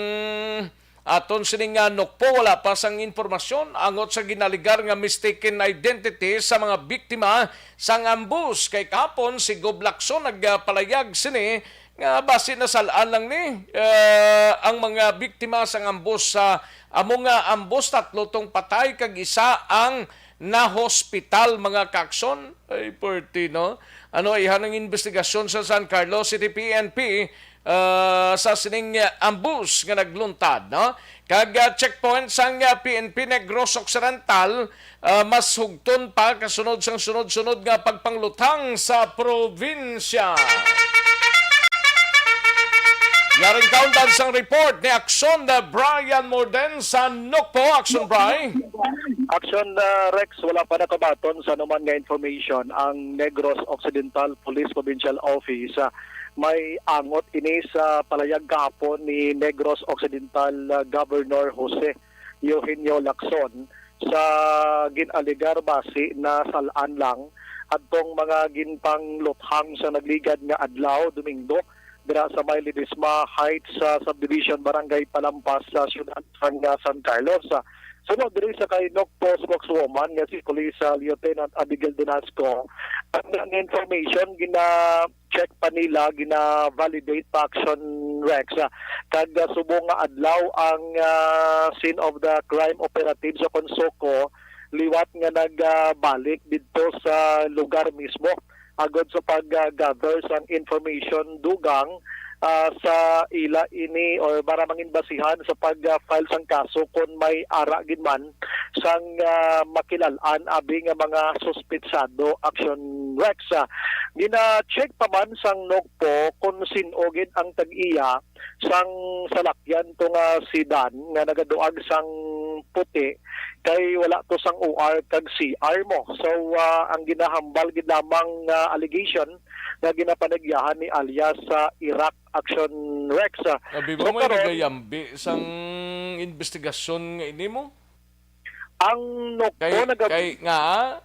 Aton sining nga Nokpo, wala pa sang impormasyon angot sa ginaligar nga mistaken identity sa mga biktima sang ambus kay kahapon si Gob Lacson nagpalayag sini nga basi nasal-an lang ni, eh, ang mga biktima sang ambus sa amo nga ambus, tatlo tong patay kag isa ang nahospital, mga ka-action. Ay, perti, no? Ano, iha ang investigasyon sa San Carlos City P N P, ah, sa sining, ah, ambus nga nagluntad, no? Kag, ah, checkpoint sang, ah, P N P Negros Occidental, ah, mas hugton pa kasunod sang sunod-sunod nga pagpangluthang sa probinsya. Yaring kaundan sang report ni Action, ah, Brian Morden sa Nokpo. Action, Bri. Action, ah, Rex, wala pa nakabaton sa anuman nga information ang Negros Occidental Police Provincial Office. Ah, may angot ini sa palayag kahapon ni Negros Occidental, ah, Governor Jose Eugenio Lacson sa gin-alegar basi nasal-an lang adtong mga ginpangluthang sa nagligad nga adlaw, Domingo, dira sa may Ledesma Heights, sa subdivision Barangay Palampas, sa siyudad sang, ah, San Carlos. Ah, suno diri sa kay Nokpo spokeswoman nga si Police, ah, Lieutenant Abigail Donasco, ang, ang information gina-check pa nila, gina-validate pa, Action Rex. Ah, kag, ah, subong nga adlaw ang, ah, scene of the crime operatives o kon SOCO liwat nga nagbalik didto sa lugar mismo agod sa pag-gather sang information dugang, ah, sa ila ini or para mangin basihan sa pag-file sang kaso kon may ara gid man sang, ah, makilal-an abi nga mga suspetsado, Action Rex. Ah, gina-check pa man sang Nokpo kon sin-o gid ang tag-iya sang salakyan to nga sedan nga nagaduag sang puti, kay wala to sang O R kag C R mo. So, ah, ang ginahambal gid lamang nga allegation nga ginapanagyahan ni alias sa Iraq Action Rex. Ah, Abi so, mo may karon, nagayambi sang investigasyon nga ini mo? Ang Nokpo Kay, naga- kay nga,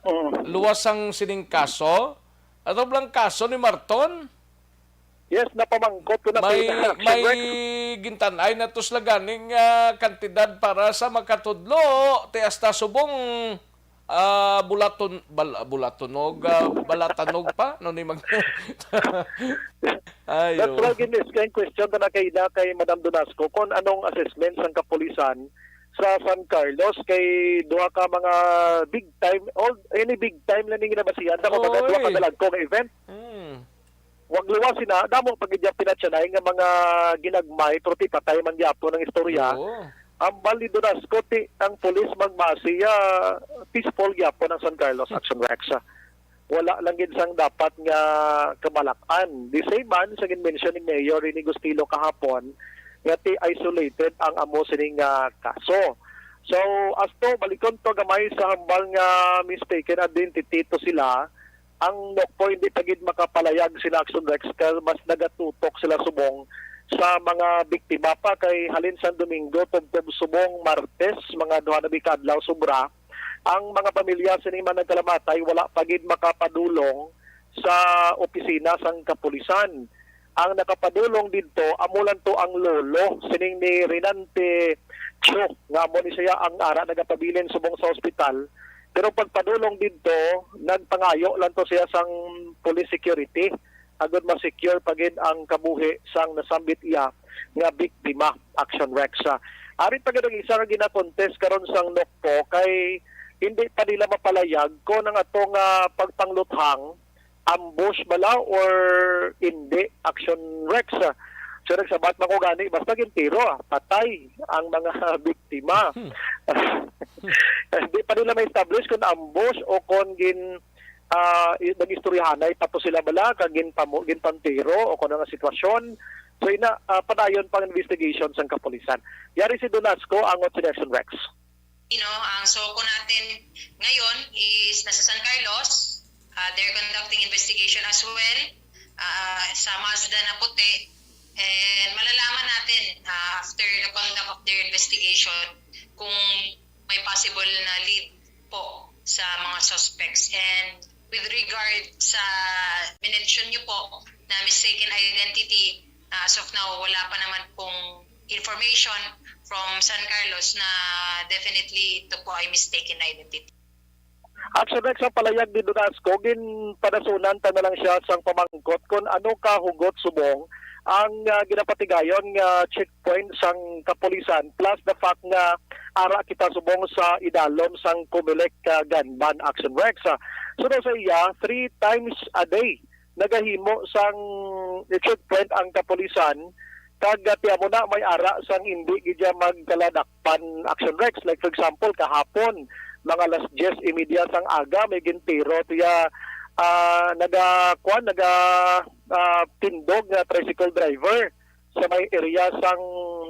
Mm. luwas ang sining kaso, ato blang kaso ni Marton? Yes, napamangkot ko na May, kay Action may Rex. Gintan-ay na to sila ganing, ah, kantidad para sa makatudlo, ti hasta subong, ah, bulaton, bal-, bulatonog, ah, balatanog pa, no, ni mag-, Ay, That's oh. why gin-, gin-question ko na kay, na kay Madam Donasco kung anong assessment sang kapulisan sa San Carlos kay duha ka mga big time, all, any big time na ning ginabasihan, damo pa nga duha ka Oy. dalagko nga event. Hmm. Wag luwas sina, damo pa gid yung pinatyanay nga mga ginagmay, pero ti patay man gyapon ang istorya. Oo. Ang Bali Donasco, ti, ang pulis magbase, ah, peaceful gyapon ang San Carlos Action Rex. Wala lang gid sang dapat nga kabalak-an. The same man sa gin-mention ni Mayor Rene Gustilo kahapon nga ti isolated ang amo sini nga kaso. So, as to, balikon to gamay sa hambal nga mistaken identity to sila, ang Nokpo hindi pa gid makapalayag sila Action Rex kay mas nagatutok sila subong sa mga biktima pa kay halin sang Domingo tubtob subong Martes, mga duha na bi ka adlaw sobra, ang mga pamilya sini man nagkalamatay wala pa gid makapadulong sa opisina sang kapulisan. Ang nakapadulong didto amo lang to ang lolo sining ni Renante Cho, nga amo ni siya ang ara nagapabilin subong sa ospital. Pero pagpadulong didto, nagpangayo lang to siya sang police security agud ma-secure pa gid ang kabuhi sang nasambit iya nga biktima, Action Rex. Ari pa gid ang isa nga gina-contest karon sang Nokpo kay hindi pa nila mapalayag kon ang ato nga pagpangluthang ambush bala or hindi, Action Rex. So, nagsabat man ko gani, basta gintiro, ah, patay ang mga biktima. Hindi pa nila ma-establish kung ambush o kung gin, ah, i-, nag-istoryahanay pa to sila bala, kag ginpamu-, ginpantiro o kung ano nga sitwasyon. So, ina, ah, padayon pang investigation sang kapulisan. Yari si Donasco, angot si Nelson Rex. You know, ang SOCO natin ngayon is nasa San Carlos. Uh, they're conducting investigation as well, uh, sa Mazda na puti. And malalaman natin, uh, after the conduct of their investigation kung may possible na lead po sa mga suspects. And with regard sa minention niyo po na mistaken identity, uh, as of now, wala pa naman pong information from San Carlos na definitely ito po ay mistaken identity. Action Rex, ang palayag ni Donasco, ginpadasunan ta na lang siya sang pamangkot kung ano ka hugot subong ang, ah, ginapatigayon nga checkpoint sang kapulisan, plus the fact nga ara kita subong sa idalom sang Comelec, ah, gun ban, Action Rex. Ah, so, sa iya, three times a day nagahimo sang checkpoint ang kapulisan, kag, ah, tiamo na may ara sang hindi gid siya magkaladakpan, Action Rex. Like, for example, kahapon, mga alas diyes y media sang aga, may gintiro tiya, ah, naga, kuwan, naga, ah, tindog nga tricycle driver sa may area sang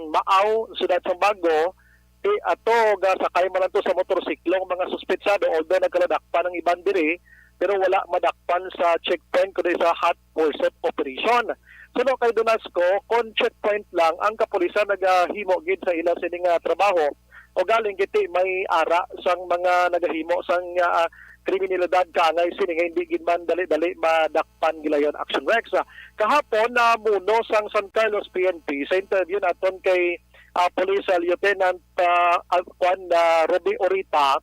Maaw, siyudad sang Bago, ti ato gasakay man lang to sa motorsiklo ang mga suspetsado, although nagkaladakpan ang iban diri, pero wala madakpan sa checkpoint kundi sa hot pursuit operation. Suno kay Donasco, kung checkpoint lang, ang kapulisan nagahimo gid sa ila sini nga trabaho. O galing kiti may ara sang mga nagahimo sang, ah, kriminalidad, kaangay sini nga hindi gid man dali-dali madakpan gilayon, Action Rex. Ah, kahapon, namuno sang San Carlos P N P sa interview naton kay, ah, Police, ah, Lieutenant, ah, ah, kwan, ah, Ruby Orita,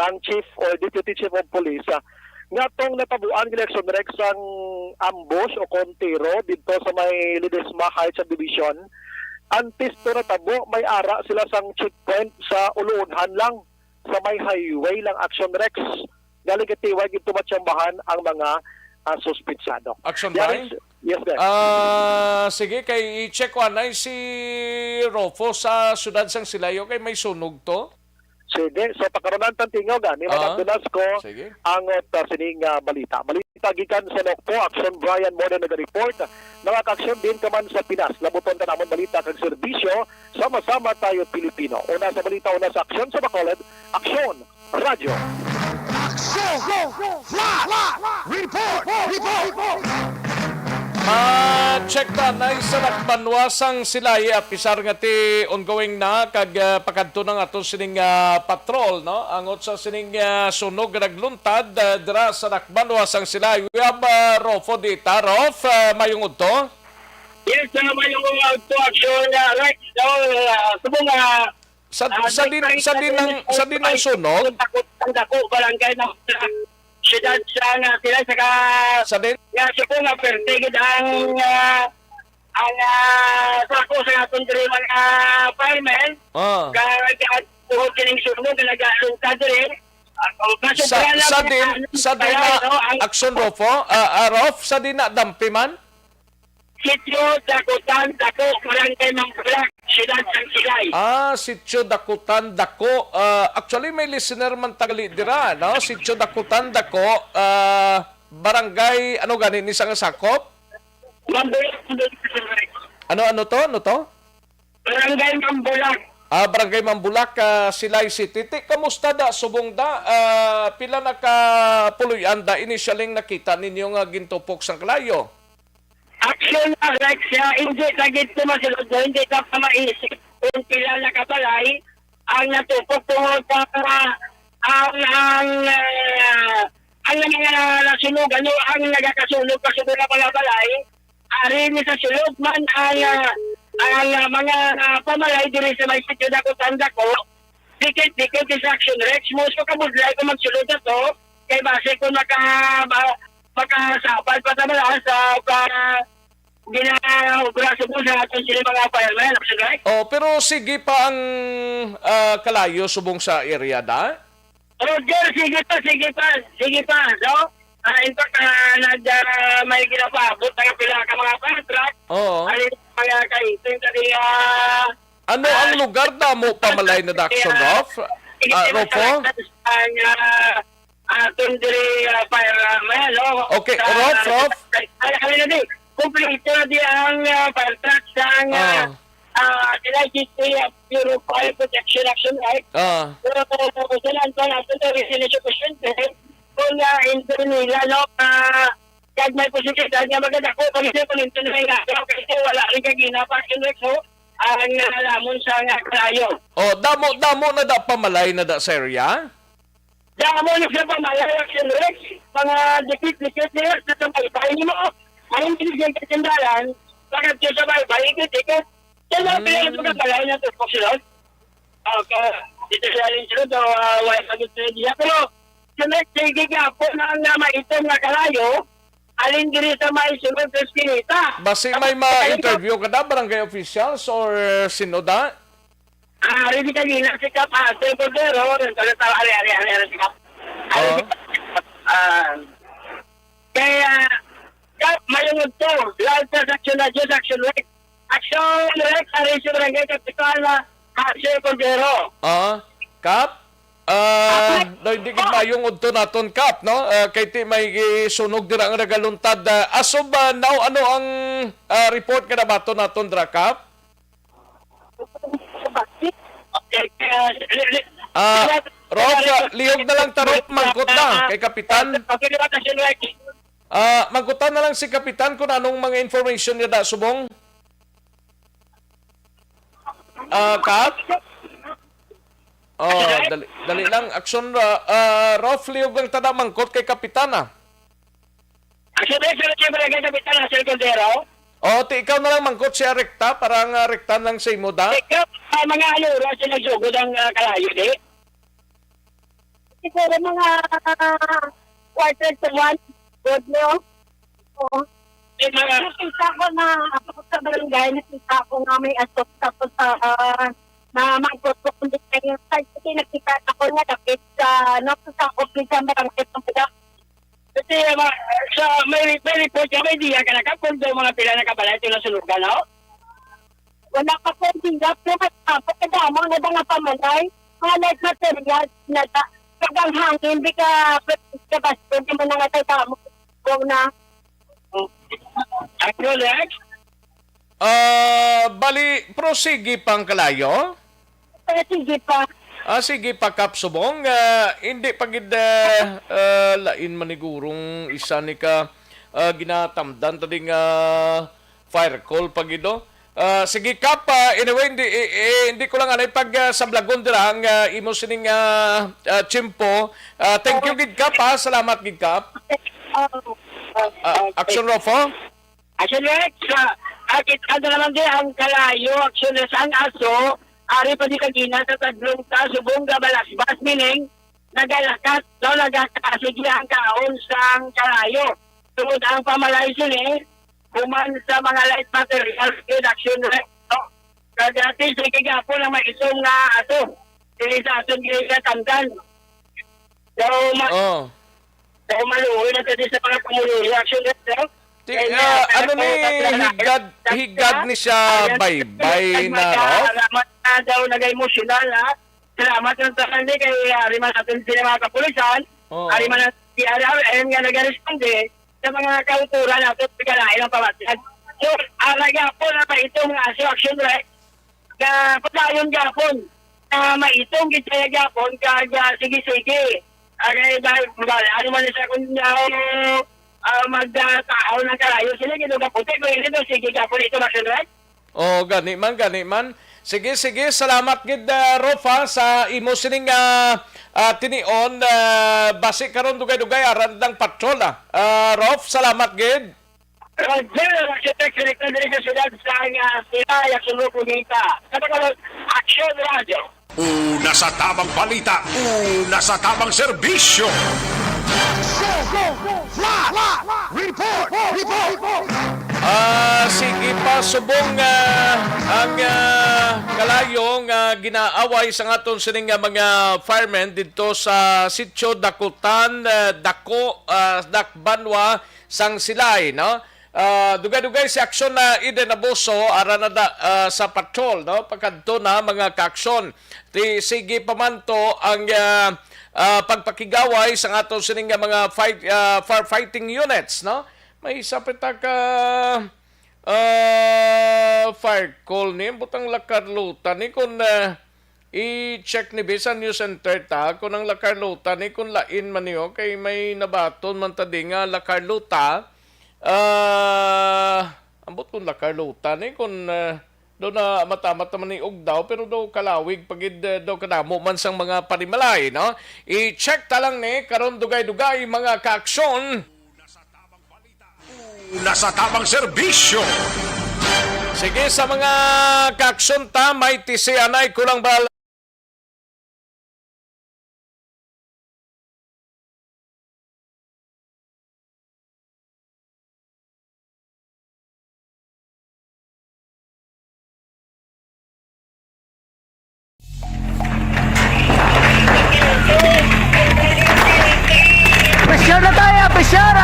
ang Chief or Deputy Chief of Police, ah, nga tong natabuan, Action Rex, ang ambush o kon tiro didto sa may Ledesma Heights Subdivision. Antes to natabo, may ara sila sang checkpoint sa Uluunhan lang, sa may highway lang, Action Rex. Galing kay tiway gid tumatsambahan ang mga, ah, suspitsado. Action Yari Bay? s-, yes, sir. Ah, sige, kay i-check ko anay si Rofo sa siyudad sang Silay, kay may sunog to. Sige, so pakarunan tang tingaw gani, Ah, mga Donasco, sige. Angot, ah, sining, ah, balita. Balita gikan sa Nokpo, Action Brian Morden naga-report. Mga ka-aksyon, diin ka man sa Pinas, labuton ka namon balita kag serbisyo, sama-sama tayo Pilipino. Una sa balita, una sa aksyon sa Bacolod, Aksyon Radyo. Aksyon! Flash! Report! Report! Ma-check ta na sa Banwa sang Silay, ah, pisar nga ti ongoing na kag, ah, pakadto na nga to sining, ah, patrol, no? Angot sa sining, ah, sunog nga nagluntad, ah, dira sa Banwa sang Silay. We have, ah, Rofo dita. Rof, ah, mayong udto. Yes, ah, mayong udto, Aksyon, ah, Rex. So, ah, subong, ah, Sa, ah, sa din, sa din ang, sa din ang sunog? Ang dako, barangay ng siyudad sa, nga sila sa ka-, Sa din? nga siya po nga perte gid ang, ah, ang, ah, sako sa atong diri mga firemen. Ah. Ka, ka, tuhod kining sunog nga nagaluntad diri. Ang Sa, sobra lang sa ang din, ano, sa din kaya, na no, ang aksyon, Rofo? Ah, ah, Rof, sa din na dampi man? Sitio Dakutan Dako, Barangay Mambulak, Siyudad sang Silay. Ah, Sitio Dakutan Dako. Ah, actually, may listener man tagali dira, no? Sitio Dakutan Dako, ah, barangay, ano gani ni sa nga sakop? Mambulak, Mambulak. Ano, ano to? Ano to? Barangay Mambulak. Ah, Barangay Mambulak, ah, Silay City. Ti, kamusta da, subong da? Ah, pila na ka puloy-an da initially nakita ninyo nga gintupok sang kalayo? Aksyon, ah, Rex, ah, hindi ta gid to masulod, no? Hindi ta pa maisip kung pila na ka balay ang natupok tungod sa, ah, ang, ang, ah, ang mga nasunog, ano, ang nagakasunog, kasunog na mga balay. Ari ni sa sulod man ang, ah, ang, ah, mga, ah, pamalay diri sa may sitio Dakutan Dako. Dikit-dikit is Action Rex. Mo, so, kabudlay ko magsulod na to. Kay base ko maka-, ma-, makasabad pa sa mga sa, ah, ginaobra sa mga aton sila mga firemen, Action Rex. Oh, pero sige pa ang, ah, kalayo subong sa area da? Roger, sige pa, sige pa, sige pa, no? Ah, in fact, ah, nag, ah, may ginapaabot na pila ka mga fire truck. Oo. Ay, mga kaiting sa diya. Ano ang lugar damo pamalay na daksyon, Rof? Ah, Rofo? Ang, ah, ah, tundiri, ah, fire, ah, may ano, Okay, sa, Rof, Rof. Ay, ay, ano di, kumpleto na di ang, ah, fire truck sa, ah, Ah. ah, L I G T, ah, Bureau of Fire Protection Action, right? Ah. Pero, kung saan pa natin ito, residential presidente, kung, ah, hindi nila, no, ah, kag may posibilidad nga maganda ko, kung hindi ko nito na may nga, kasi wala rin kagina pa, so, ang, ah, lamon sa nga kalayo. Oh, damo, damo na da pamalay na da sa area? Damo na sa pamalay, Action Rex, mga dikit-dikit nila sa sabaybay nimo. Ang binigyan ka tindalan, bakit ka sa baybay, ikit-ikit. Sa mga Mm. pinag-, mga balay na ito, pagsunod. Ah, ka, dito sa alin sunod, o, ah, wala pa dito sa diya. Pero, sa next day, gigapon na ang nama itom nga kalayo, alin diri sa may sunod sa Espinita. Basi may Tapos, ma-interview ka na, barangay officials or sino da? Ah, ready kanina si Kap, ah, Sir Cordero, yung taga-, taga-, ari, ari, ari, ari, si Kap. Ari, Oo. si Kap, ah, kaya, Kap, mayong udto, live sa Action Radio, sa Action Rex. Action Rex, ari si Barangay Kapitan, ah, ah, Sir Cordero. Ah, Kap? Ah, Okay. no, hindi gid mayong udto naton, Kap, no? Ah, kay ti may sunog dira ang nagaluntad. Ah, as of, ah, now, ano ang, ah, report nga nabaton naton dira, Kap? Ah, Rob, ah, lihog na lang ta, Rob, mangkot na kay Kapitan. Ah, mangkutan na lang si Kapitan kung anong mga information niya da subong. Ah, Kap? Oh, dali, dali lang. Action, ah, ah, Rob, lihog lang ta na mangkot kay Kapitan, ah. Ang sabi sa Barangay Kapitan, Hazel Cordero. Oh, ti ikaw na lang mangkot siya rekta para nga rekta lang sa imo da. Ikaw, ah, mga ano oras yung nagsugod ang, ah, kalayo, di? Siguro mga, ah, quarter to one. Good, no? Oo. May mga Nakita ko na ako sa barangay, nakita ko nga may asok tapos, ah, na mangkot ko kung di kayo. Kasi nakita ko nga dapit sa, no, sa office sa barangay. Kasi, ah, ma-, sa, may, may report ka, may diya ka na ka, kung daw mga pila na kabalay, ito na sulugan, no? Wala pa ko ang tingap, pero mas tapos kadamo na ba nga pamalay? Mga light materials na ta-, pag ang hangin, di ka, ka basto, di mo na nga tayo tamo. Kung na, Acknowledge? Ah, bali, pero sige pa ang kalayo? Pero sige pa. Ah, sige pa, Kap Subong. Ah, hindi pa gid, ah, ah, lain manigurong isa ni ka, ah, ginatamdan ta ding, ah, fire call pa gid, oh. Ah, sige, Kap, ah, anyway, hindi, eh, eh, hindi ko lang anay pag, ah, sablagon dira ang, ah, imo sining, ah, ah, tiyempo. Ah, thank you gid, Kap, ha. Salamat gid, Kap. Oh, oh, Ah, okay. Action, Rofo? Action, Rex. Sa akit, ano naman di ang kalayo, Action, Rex, ang aso, ari pa di kagina sa tadlong ta, subong ga balasbas, meaning, nagalakat, no, nagakasigi ang kaon sang kalayo. Tungod ang pamalay sini, human sa mga light materials, Action, Rex, no? Kag dati, sige gapon ang maitom nga aso. Dili sa aton ginatamdan. So, ma-, Oh. so, maluoy na sa, sa mga pumuluyo. Action, Rex, no? Ti-, Kaya, ah, ano ni, ah, higad, higad ni siya, ayan, baybay na, Rob? Salamat na daw, nag-emosyonal, ha? Salamat ng tanan ni kay, ah, ari man natin sila mga kapulisan, Oo. ari man ang T R R M nga nag-responde sa mga kauturan nato, pagkalain ang pamatyan. So, ah, nagyapon na pa itong, ah, aso, Action, Rex, nga padayon gyapon na maitom gid siya gyapon kag, ah, sige-sige. Ah, kay ba, ba, ano man siya kung, ah, ah, mag, ah, tahaw ng kalayo sila, gid ang kaputi, kung hindi daw, sige gyapon ito, Masunod. Oh, gani man, gani man. Sige, sige, salamat gid, ah, Rof, ha, sa imo sining, ah, ah, tinion, ah, basi karon dugay-dugay aran ng patrol, ah. Ah, Rof, salamat gid. Roger, Architect, direktor diri sa siyudad sa, ah, Siraya, Sulubo, Nita. Sa Tagalog, Action Radio. Una sa tamang balita, una sa tamang serbisyo. Report! Report! Ah, Sige pa, subong, ah, ang, ah, kalayo nga ginaaway sa aton sining nga mga firemen didto sa Sitio Dakutan, ah, Dako, ah, Dakbanwa, sang Silay, no? Ah, dugay-dugay si Aksyon na Eden Abuso, ara na da, ah, sa patrol, no? Pagkadto na, mga kaaksyon. Ti, sige pa man to ang, ah, ah, pagpakigaway sa aton sining nga mga fight, ah, firefighting units, no? May isa pa ta ka, ah, fire call ni, butang La Carlota ni, kung, ah, i-check ni bisan News Center ta, kung ang La Carlota ni, kung lain man niyo, kay may nabaton man ta di nga La Carlota, ah, ambot kung La Carlota ni, kung, ah, daw na matamat naman ni Ugdaw, pero daw kalawig pagid, ah, daw kadamo man sang mga panimalay, no? I-check ta lang ni, karon dugay-dugay, mga kaaksyon. Una sa tamang serbisyo. Sige, sa mga kaaksyon ta, may tisianay kulang bal- Pressure na tayo, pressure!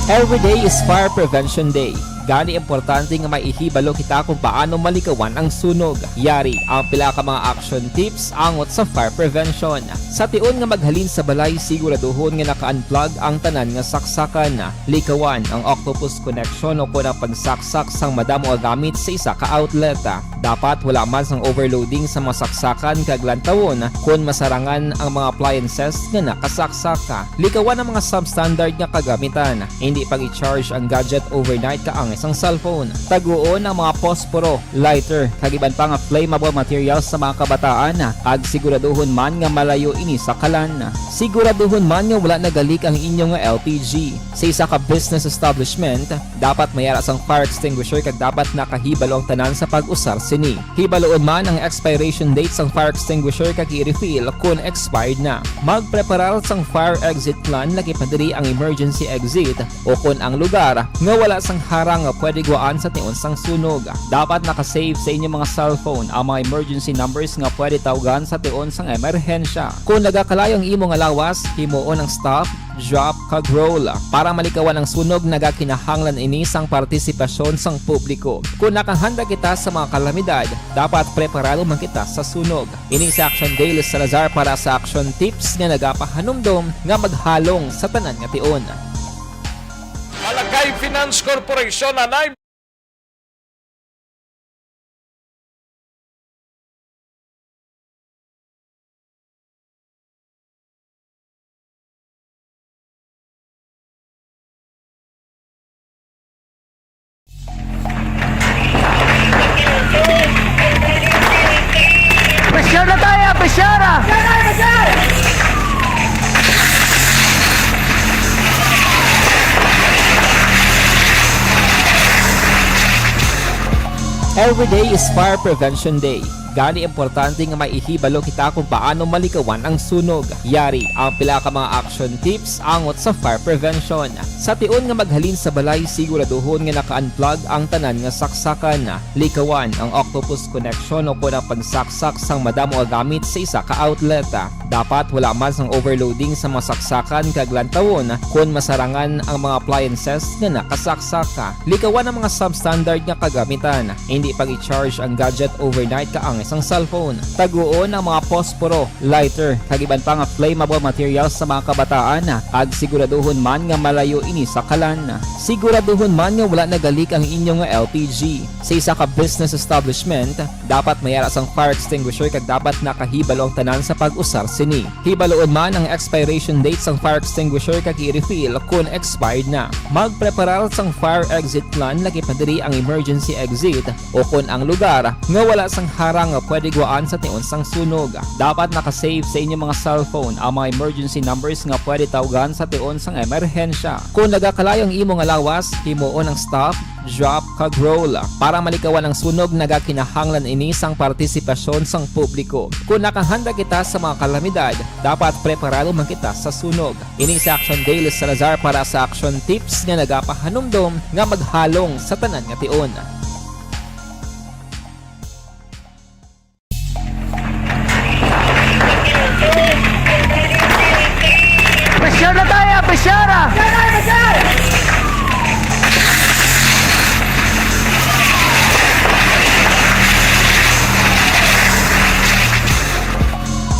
Every day is Fire Prevention Day. Gani, importante nga may ihibalo kita kung paano malikawan ang sunog. Yari ang pila ka mga action tips angot sa fire prevention. Sa tion nga maghalin sa balay, siguraduhon nga naka-unplug ang tanan nga saksakan. Likawan ang octopus connection o kon ang pagsaksak sang madamo nga gamit sa isa ka outlet. Dapat wala man sang overloading sa mga saksakan kag lantawon kon masarangan ang mga appliances nga nakasaksak. Likawan ang mga substandard nga kagamitan. Hindi pag-i-charge ang gadget overnight kaangay sang cellphone. Taguon ang mga posporo, lighter, kag iban pa nga flammable materials sa mga kabataan, kag siguraduhon man nga malayo ini sa kalan. Siguraduhon man nga wala nagalik ang inyo nga L P G. Sa isa ka business establishment, dapat may ara sang fire extinguisher kag dapat nakahibalo ang tanan sa pag-usar sini. Hibaloon man ang expiration date sang fire extinguisher kag i-refill kon expired na. Magpreparar sang fire exit plan, lakip na diri ang emergency exit o kon ang lugar nga wala sang harang nga pwede guwaan sa tion sang sunog. Dapat naka-save sa inyo mga cellphone ang mga emergency numbers nga pwede tawgan sa tion sang emerhensya. Kon nagakalayo ang imo nga lawas, himuon ang stop, drop, kag roll. Para malikawan ang sunog, nagakinahanglan ini sang partisipasyon sang publiko. Kon nakahanda kita sa mga kalamidad, dapat preparado man kita sa sunog. Ini si Action Dale Salazar para sa Action Tips nga nagapahanumdom nga maghalong sa tanan nga tion. Malacay Finance Corporation, anay. Pressure na tayo, pressure! Every day is Fire Prevention Day. Gani, importante nga may ihibalo kita kung paano malikawan ang sunog. Yari ang pila ka mga action tips angot sa fire prevention. Sa tion nga maghalin sa balay, siguraduhon nga naka-unplug ang tanan nga saksakan. Likawan ang octopus connection o kon ang pagsaksak sang madamo nga gamit sa isa ka outlet. Dapat wala man sang overloading sa mga saksakan kag lantawon kon masarangan ang mga appliances nga nakasaksak. Likawan ang mga substandard nga kagamitan. Hindi pag-i-charge ang gadget overnight kaangay sang cellphone. Taguon ang mga posporo, lighter, kag iban pa nga flammable materials sa mga kabataan, kag siguraduhon man nga malayo ini sa kalan. Siguraduhon man nga wala nagalik ang inyo nga L P G. Sa isa ka business establishment, dapat may ara sang fire extinguisher kag dapat nakahibalo ang tanan sa pag-usar sini. Hibaloon man ang expiration date sang fire extinguisher kag i-refill kon expired na. Magpreparar sang fire exit plan, lakip na diri ang emergency exit o kon ang lugar nga wala sang harang nga pwede guwaan sa tion sang sunog. Dapat naka-save sa inyo mga cellphone ang mga emergency numbers nga pwede tawgan sa tion sang emerhensya. Kon nagakalayo ang imo nga lawas, himuon ang stop, drop, kag roll. Para malikawan ang sunog, nagakinahanglan ini sang partisipasyon sang publiko. Kon nakahanda kita sa mga kalamidad, dapat preparado man kita sa sunog. Ini si Action Dale Salazar para sa Action Tips nga nagapahanumdom nga maghalong sa tanan nga tion. Pressure na tayo, pressure!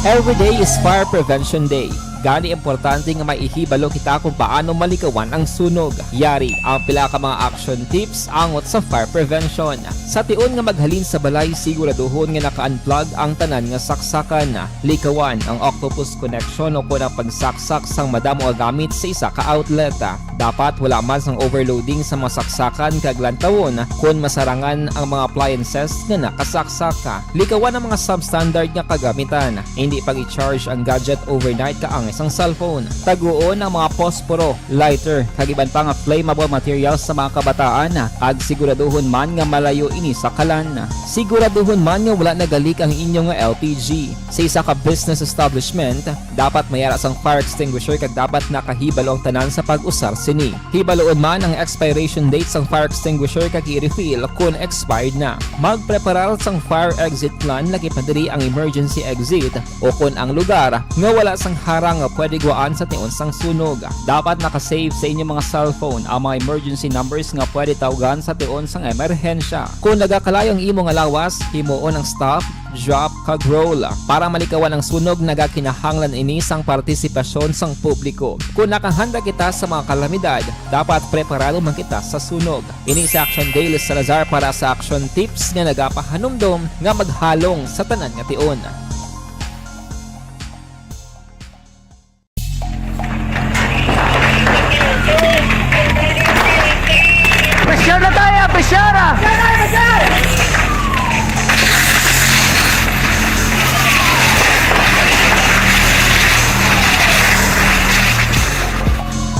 Every day is Fire Prevention Day. Gani importante nga may ihibalo kita kung paano malikawan ang sunog. Yari ang pila ka mga action tips angot sa fire prevention. Sa tion nga maghalin sa balay, siguraduhon nga naka-unplug ang tanan nga saksakan. Likawan ang octopus connection o kon ang pagsaksak sang madamo nga gamit sa isa ka outlet. Dapat wala man sang overloading sa mga saksakan kag lantawon kon masarangan ang mga appliances nga nakasaksak. Likawan ang mga substandard nga kagamitan. Hindi pag-i-charge ang gadget overnight kaangay sang cellphone. Taguon ang mga posporo, lighter, kag iban pa nga flammable materials sa mga kabataan, kag siguraduhon man nga malayo ini sa kalan. Siguraduhon man nga wala nagalik ang inyo nga L P G. Sa isa ka business establishment, dapat may ara sang fire extinguisher kag dapat nakahibalo ang tanan sa pag-usar sini. Hibaloon man ang expiration date sang fire extinguisher kag i-refill kon expired na. Magpreparar sang fire exit plan, lagi pa diri ang emergency exit o kon ang lugar nga wala sang harang nga pwede guwaan sa tion sang sunog. Dapat naka-save sa inyong mga cellphone ang mga emergency numbers nga pwede tawgan sa tion sang emerhensya. Kon nagakalayo ang imo nga lawas, himuon ang stop, drop, kag roll. Para malikawan ang sunog, nagakinahanglan ini sang partisipasyon sang publiko. Kon nakahanda kita sa mga kalamidad, dapat preparado man kita sa sunog. Ini si Action Dale Salazar para sa Action Tips nga nagapahanumdom nga maghalong sa tanan nga tion. Pressure na tayo, pressure!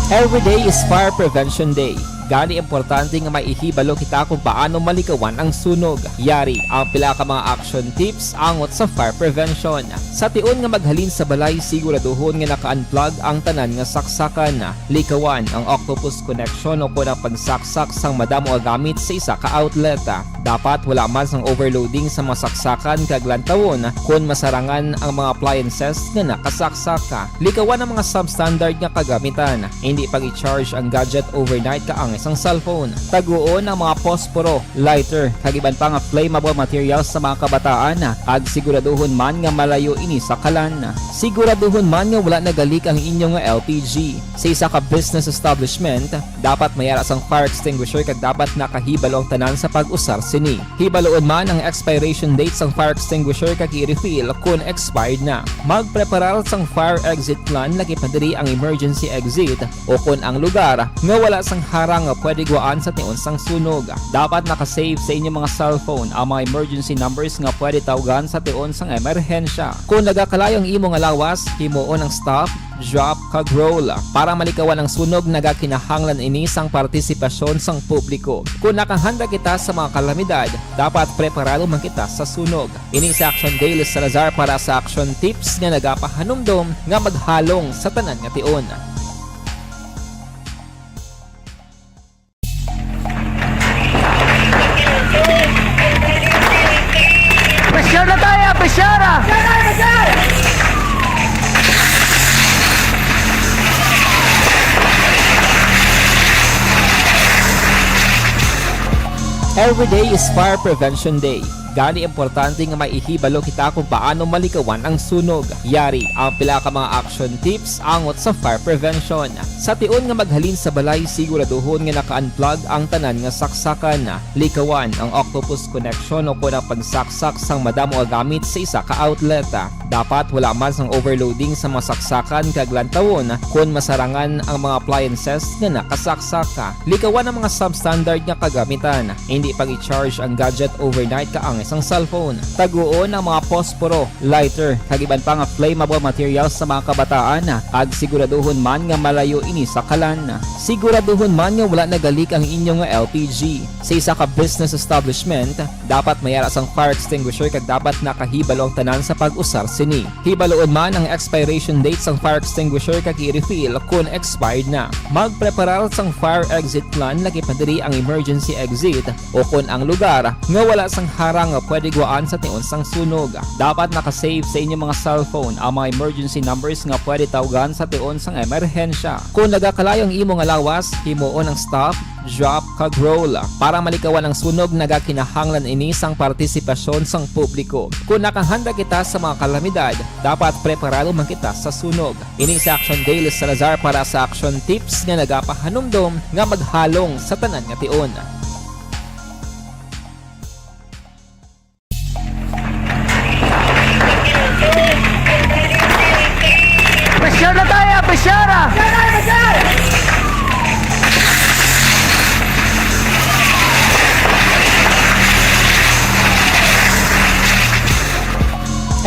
Every day is Fire Prevention Day. Gani importante nga may ihibalo kita kung paano malikawan ang sunog. Yari ang pila ka mga action tips angot sa fire prevention. Sa tion nga maghalin sa balay, siguraduhon nga naka-unplug ang tanan nga saksakan. Likawan ang octopus connection o kon ang pagsaksak sang madamo nga gamit sa isa ka outlet. Dapat wala man sang overloading sa mga saksakan kag lantawon kon masarangan ang mga appliances nga nakasaksak. Likawan ang mga substandard nga kagamitan. Hindi pag-i-charge ang gadget overnight kaangay sang cellphone. Taguon ang mga posporo, lighter, kag iban pa nga flammable materials sa mga kabataan, kag siguraduhon man nga malayo ini sa kalan. Siguraduhon man nga wala nagalik ang inyo nga L P G. Sa isa ka business establishment, dapat may ara sang fire extinguisher kag dapat nakahibalo ang tanan sa pag-usar sini. Hibaloon man ang expiration date sang fire extinguisher kag i-refill kon expired na. Magpreparar sang fire exit plan, lagi pa diri ang emergency exit o kon ang lugar nga wala sang harang nga pwede guwaan sa tion sang sunog. Dapat naka-save sa inyo mga cellphone ang mga emergency numbers nga pwede tawgan sa tion sang emerhensya. Kon nagakalayo ang imo nga lawas, himuon ang stop, drop, kag roll. Para malikawan ang sunog, nagakinahanglan ini sang partisipasyon sang publiko. Kon nakahanda kita sa mga kalamidad, dapat preparado man kita sa sunog. Ini si Action Dale Salazar para sa Action Tips nga nagapahanumdom nga maghalong sa tanan nga tion. Pressure na tayo, pressure! Every day is Fire Prevention Day. Gani importante nga may ihibalo kita kung paano malikawan ang sunog. Yari ang pila ka mga action tips angot sa fire prevention. Sa tion nga maghalin sa balay, siguraduhon nga naka-unplug ang tanan nga saksakan. Likawan ang octopus connection o kon ang pagsaksak sang madamo nga gamit sa isa ka outlet. Dapat wala man sang overloading sa mga saksakan kag lantawon kon masarangan ang mga appliances nga nakasaksak. Likawan ang mga substandard nga kagamitan. Hindi pag-i-charge ang gadget overnight kaangay sang cellphone. Taguon ang mga posporo, lighter, kag iban pa nga flammable materials sa mga kabataan, kag siguraduhon man nga malayo ini sa kalan. Siguraduhon man nga wala nagalik ang inyo nga L P G. Sa isa ka business establishment, dapat may ara sang fire extinguisher kag dapat nakahibalo ang tanan sa pag-usar sini. Hibaluon man ang expiration date sang fire extinguisher kag i-refill kon expired na. Magpreparar sang fire exit plan, lakip na diri ang emergency exit, o kon ang lugar nga wala sang harang nga pwede guwaan sa tion sang sunog. Dapat naka-save sa inyong mga cellphone ang mga emergency numbers nga pwede tawgan sa tion sang emerhensya. Kon nagakalayo ang imo nga lawas, himuon ang stop, drop, kag roll. Para malikawan ang sunog, nagakinahanglan ini sang partisipasyon sang publiko. Kon nakahanda kita sa mga kalamidad, dapat preparado man kita sa sunog. Ini si Action Dale Salazar para sa Action Tips nga nagapahanumdom nga maghalong sa tanan nga tion. Pressure na tayo, pressure!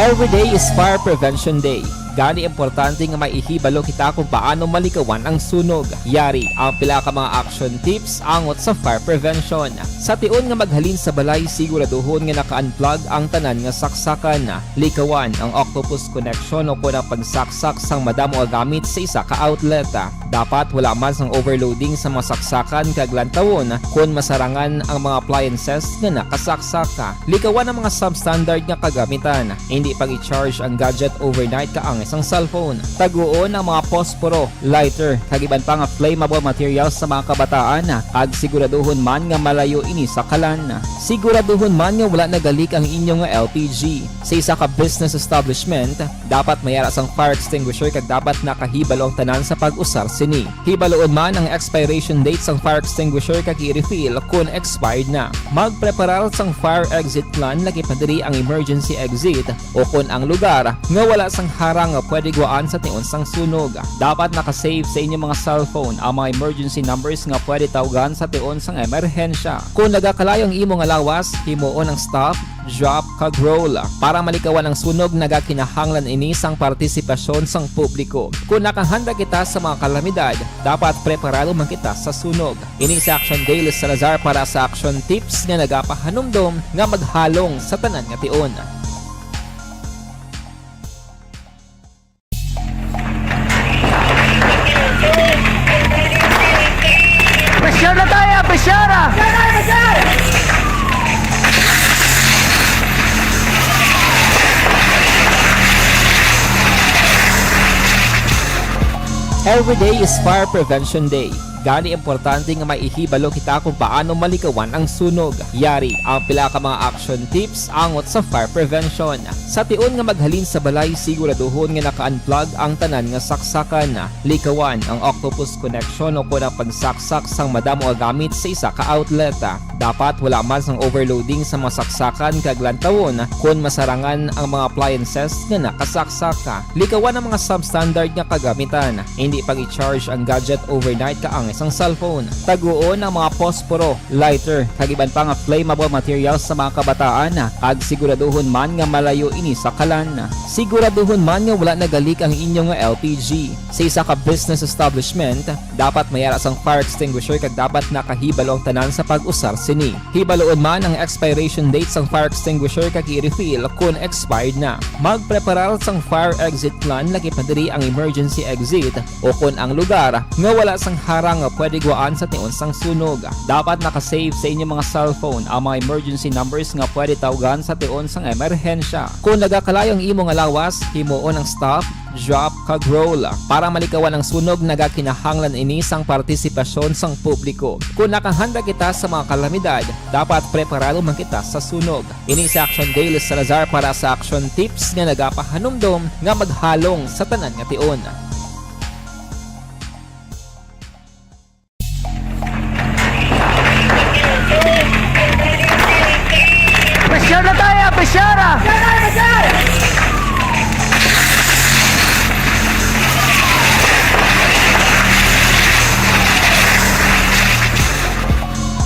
Every day is Fire Prevention Day. Gani, importante nga may ihibalo kita kung paano malikawan ang sunog. Yari ang pila ka mga action tips angot sa fire prevention. Sa tion nga maghalin sa balay, siguraduhon nga naka-unplug ang tanan nga saksakan. Likawan ang octopus connection o kon ang pagsaksak sang madamo nga gamit sa isa ka outlet. Dapat wala man sang overloading sa mga saksakan kag lantawon kon masarangan ang mga appliances nga nakasaksak. Likawan ang mga substandard nga kagamitan. Hindi pag-i-charge ang gadget overnight kaangay sang cellphone. Taguon ang mga posporo, lighter, kag iban pa nga flammable materials sa mga kabataan, kag siguraduhon man nga malayo ini sa kalan. Siguraduhon man nga wala nagalik ang inyo nga L P G. Sa isa ka business establishment, dapat may ara sang fire extinguisher kag dapat nakahibalo ang tanan sa pag-usar sini. Hibaluon man ang expiration date sang fire extinguisher kag i-refill kon expired na. Magpreparar sang fire exit plan, lakip na diri ang emergency exit, o kon ang lugar nga wala sang harang nga pwede guwaan sa tion sang sunog. Dapat naka-save sa inyong mga cellphone ang mga emergency numbers nga pwede tawgan sa tion sang emerhensya. Kon nagakalayo ang imo nga lawas, himuon ang stop, drop, kag roll. Para malikawan ang sunog, nagakinahanglan ini sang partisipasyon sang publiko. Kon nakahanda kita sa mga kalamidad, dapat preparado man kita sa sunog. Ini si Action Dale Salazar para sa Action Tips nga nagapahanumdom nga maghalong sa tanan nga tion. Pressure na tayo, pressure! Every day is Fire Prevention Day. Gani, importante nga may ihibalo kita kung paano malikawan ang sunog. Yari ang pila ka mga action tips angot sa fire prevention. Sa tion nga maghalin sa balay, siguraduhon nga naka-unplug ang tanan nga saksakan. Likawan ang octopus connection o kon ang pagsaksak sang madamo nga gamit sa isa ka outlet. Dapat wala man sang overloading sa mga saksakan kag lantawon kon masarangan ang mga appliances nga nakasaksak. Likawan ang mga substandard nga kagamitan. Hindi pag-i-charge ang gadget overnight kaangay sang cellphone. Taguon ang mga posporo, lighter, kag iban pa nga flammable materials sa mga kabataan, kag siguraduhon man nga malayo ini sa kalan. Siguraduhon man nga wala nagalik ang inyo nga L P G. Sa isa ka business establishment, dapat may ara sang fire extinguisher kag dapat nakahibalo ang tanan sa pag-usar sini. Hibaluon man ang expiration date sang fire extinguisher kag i-refill kon expired na. Magpreparar sang fire exit plan, lakip na diri ang emergency exit, o kon ang lugar nga wala sang harang nga pwede guwaan sa tion sang sunog. Dapat naka-save sa inyong mga cellphone ang mga emergency numbers nga pwede tawgan sa tion sang emerhensya. Kon nagakalayo ang imo nga lawas, himuon ang stop, drop, kag roll. Para malikawan ang sunog, nagakinahanglan ini sang partisipasyon sang publiko. Kon nakahanda kita sa mga kalamidad, dapat preparado man kita sa sunog. Ini si Action Dale Salazar para sa Action Tips nga nagapahanumdom nga maghalong sa tanan nga tion. Pressure na tayo, pressure!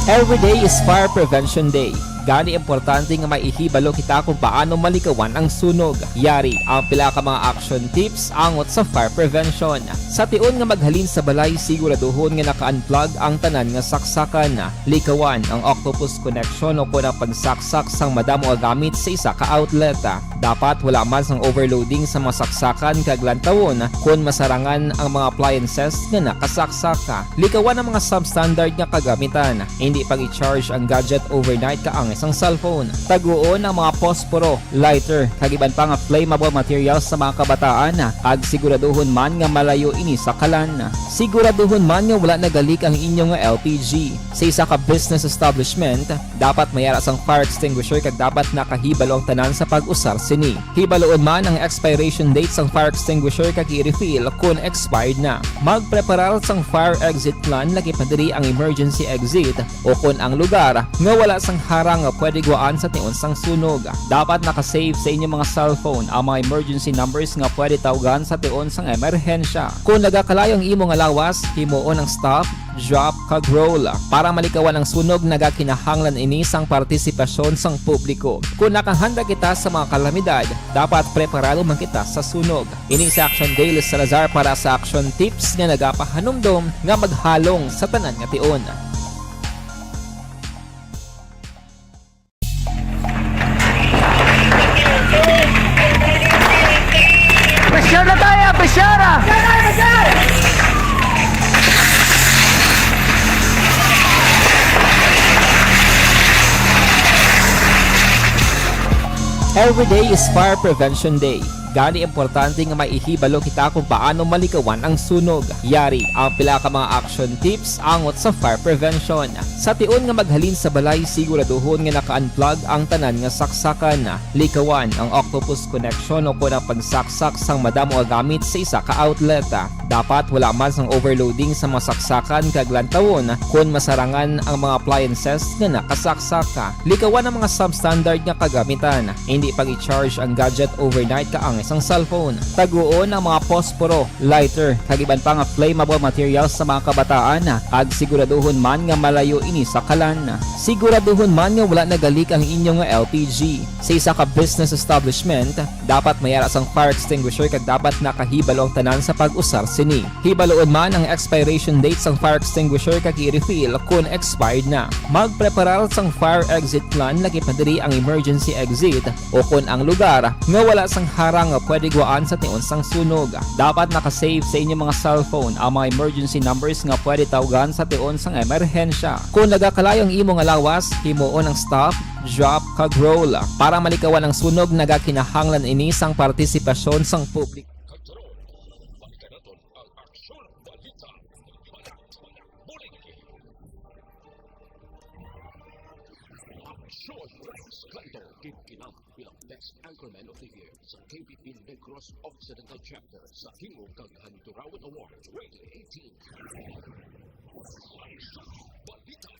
Every day is Fire Prevention Day. Gani, importante nga maihibalo kita kung paano malikawan ang sunog. Yari ang pila ka mga action tips angot sa fire prevention. Sa tion nga maghalin sa balay, siguraduhon nga naka-unplug ang tanan nga saksakan. Likawan ang octopus connection o kon ang pagsaksak sang madamo nga gamit sa isa ka outlet. Dapat wala man sang overloading sa mga saksakan kag lantawon kon masarangan ang mga appliances nga nakasaksak. Likawan ang mga substandard nga kagamitan. Hindi pag-i-charge ang gadget overnight kaangay sang cellphone. Taguon ang mga posporo, lighter, kag iban pa nga flammable materials sa mga kabataan, kag siguraduhon man nga malayo ini sa kalan. Siguraduhon man nga wala nagalik ang inyo nga L P G. Sa isa ka business establishment, dapat may ara sang fire extinguisher kag dapat nakahibalo ang tanan sa pag-usar sini. Hibaloon man ang expiration date sang fire extinguisher kag i-refill kon expired na. Magpreparar sang fire exit plan, lakip na diri ang emergency exit o kon ang lugar nga wala sang harang nga pwede gwaan sa tion sang sunog. Dapat naka-save sa inyo mga cellphone ang mga emergency numbers nga pwede tawgan sa tion sang emerhensya. Kon nagakalayo ang imo nga lawas, himuon ang stop, drop, kag roll. Para malikawan ang sunog, nagakinahanglan ini sang partisipasyon sang publiko. Kon nakahanda kita sa mga kalamidad, dapat preparado man kita sa sunog. Ini si Action Dale Salazar para sa Action Tips nga nagapahanumdom nga maghalong sa tanan nga tion. Pressure na tayo, pressure! Every day is Fire Prevention Day. Gani, importante nga maihibalo kita kung paano malikawan ang sunog. Yari ang pila ka mga action tips angot sa fire prevention. Sa tion nga maghalin sa balay, siguraduhon nga naka-unplug ang tanan nga saksakan. Likawan ang octopus connection o kon ang pagsaksak sang madamo nga gamit sa isa ka outlet. Dapat wala man sang overloading sa mga saksakan kag lantawon kon masarangan ang mga appliances nga nakasaksak. Likawan ang mga substandard nga kagamitan. Hindi pag-i-charge ang gadget overnight kaangay sang cellphone. Taguon ang mga posporo, lighter, kag iban pa nga flammable materials sa mga kabataan, kag siguraduhon man nga malayo ini sa kalan. Siguraduhon man nga wala nagalik ang inyo nga L P G. Sa isa ka business establishment, dapat may ara sang fire extinguisher kag dapat nakahibalo ang tanan sa pag-usar sini. Hibaloon man ang expiration date sang fire extinguisher kag i-refill kon expired na. Magpreparar sang fire exit plan, lakip na diri ang emergency exit o kon ang lugar nga wala sang harang nga pwede gwaan sa tion sang sunog. Dapat naka-save sa inyo mga cellphone ang mga emergency numbers nga pwede tawgan sa tion sang emerhensya. Kon nagakalayo ang imo nga lawas, himuon ang stop, drop, kag roll. Para malikawan ang sunog, nagakinahanglan ini sang partisipasyon sang publiko. Kag karon, balikan naton ang Aksyon Balita. Aksyon Balita. Aksyon Balita. Kay Kinang bilang Best Anchorman of the Year sa K B P Negros Occidental Chapter sa Himo kag Haniturawan Award twenty eighteen. Balita.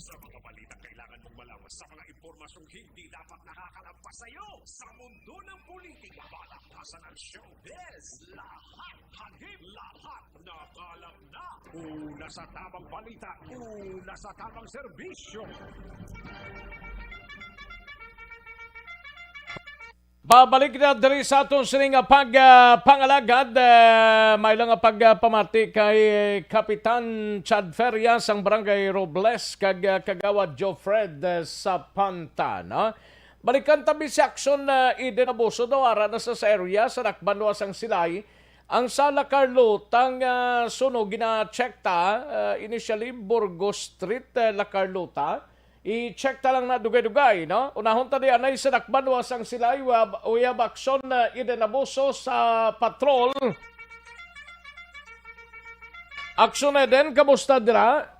Sa mga balita kailangan mong malaman, sa mga impormasyong hindi dapat nakakalagpas sa iyo, sa mundo ng politika, palakpasan ang showbiz, lahat, hagip, lahat, nakalap na. Una sa tamang balita, una sa tamang serbisyo. Pabalik na diri sa aton sini nga pag, ah, pangalagad, ah, may lang nga pagpamati kay Kapitan Chad Ferias sang Barangay Robles kag, ah, Kagawad Joe Fred, ah, sa Panta, no? Balikan tabi si Action, ah, Eden Abuso daw ara na sa, sa area sa Nakbanwa sang Silay. Ang sa La Carlota nga sunog gina-check ta, ah, initially Burgos Street, ah, La Carlota. I-check ta lang na dugay-dugay, no? Unahon ta di anay sa Nakbanwa sang Silay, we have, we have Action, uh, Eden Abuso sa patrol. Action Eden, kamusta dira?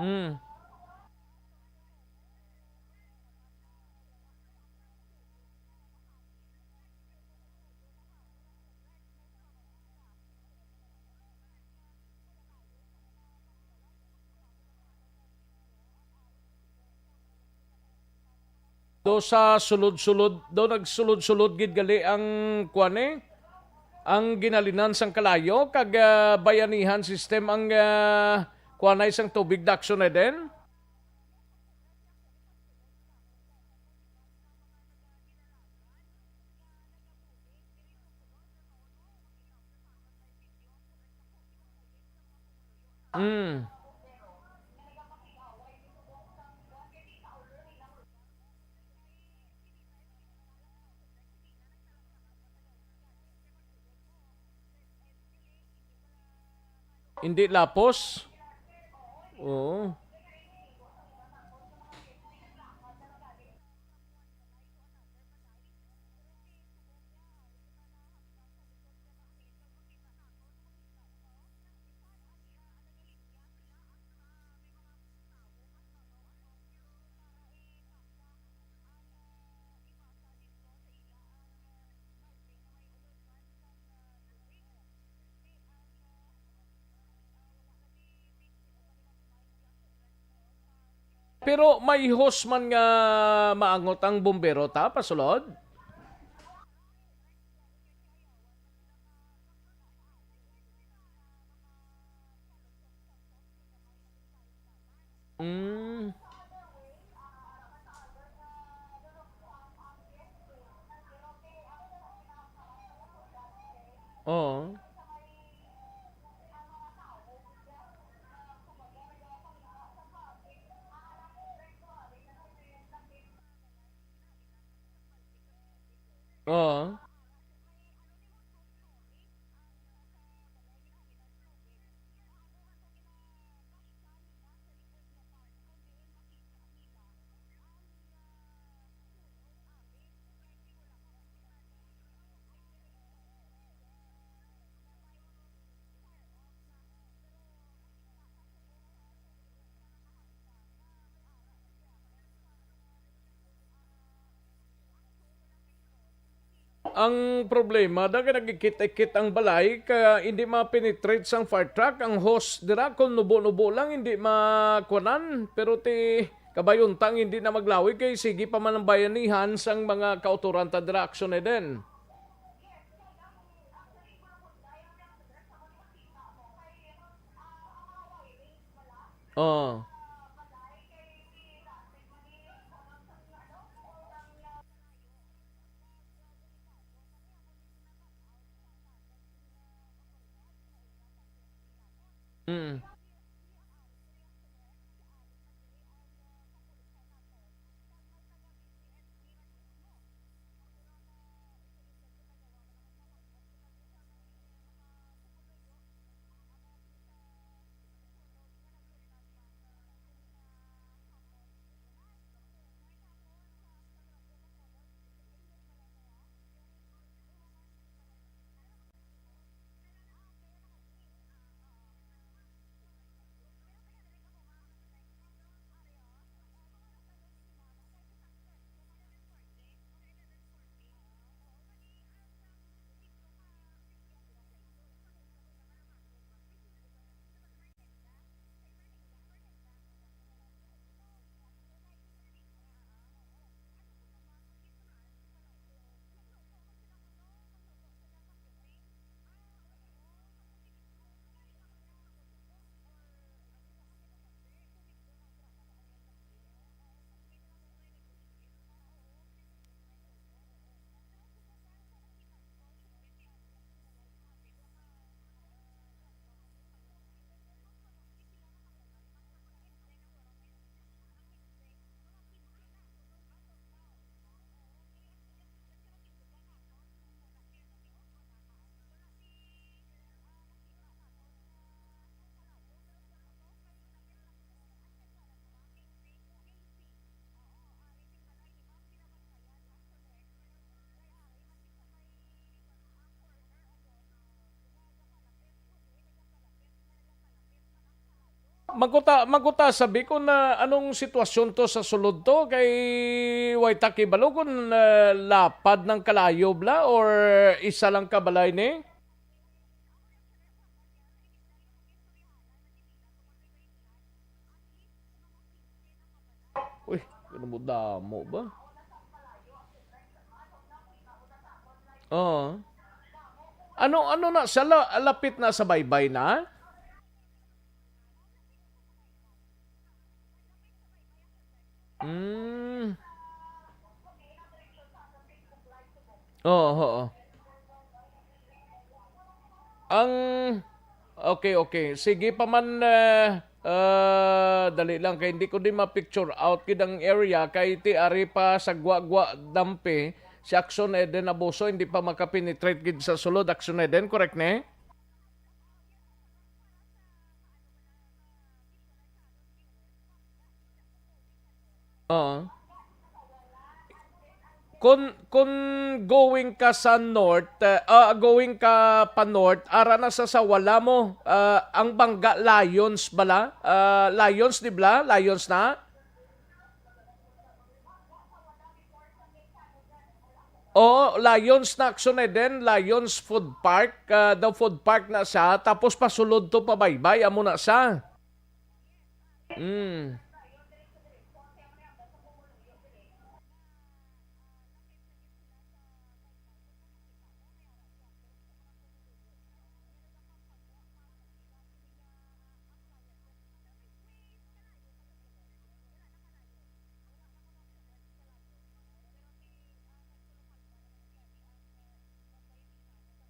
Mm. Do sa sulod-sulod, do nagsulod-sulod gid gali ang kuan, eh, ang ginhalinan sang kalayo kag, ah, bayanihan system ang, ah, kuan ay sang tubig, Daxon Eden? Mm. Hindi lapos? Oo. Pero may hose man nga maangot ang bumbero ta pasulod? Mm. Oo. Oo. Ang problema, da kay nagikit-ikit ang balay, kaya hindi ma-penetrate sang fire truck ang hose dira. Kung nubo-nubo lang, hindi makuanan. Pero ti, kabay unta nga hindi na maglawi kay sige pa man ang bayanihan sang mga kautoran ta dira, Action Eden. Oh. Mm. Mangkuta, mangkuta sabi ko na anong sitwasyon to sa sulod to, kay way ta kibalo kung, ah, lapad ng kalayo bla or isa lang ka balay ni? Uy, ano mo damo ba? Oo. Ano, ano na, sa la-, lapit na sa baybay na? Mm. Oo, oo. Ang, okay, okay. Sige pa man, eh, ah, dali lang kay hindi ko din ma-picture out gid ang area kay ti ari pa sa Guagua Dampi, si Action Eden Abuso hindi pa makapenetrate gid sa sulod, Action Eden, correct ni? Oo. Kun, kun going ka sa north, eh, ah, going ka pa north, ara na sa Sawala mo, ah, ang bangga Lions bala? Ah, Lions, di bala? Lions na? Oo, Lions na, Action Eden, Lions Food Park, ah, daw food park na siya, tapos pasulod to pabaybay, amo na siya. Mm.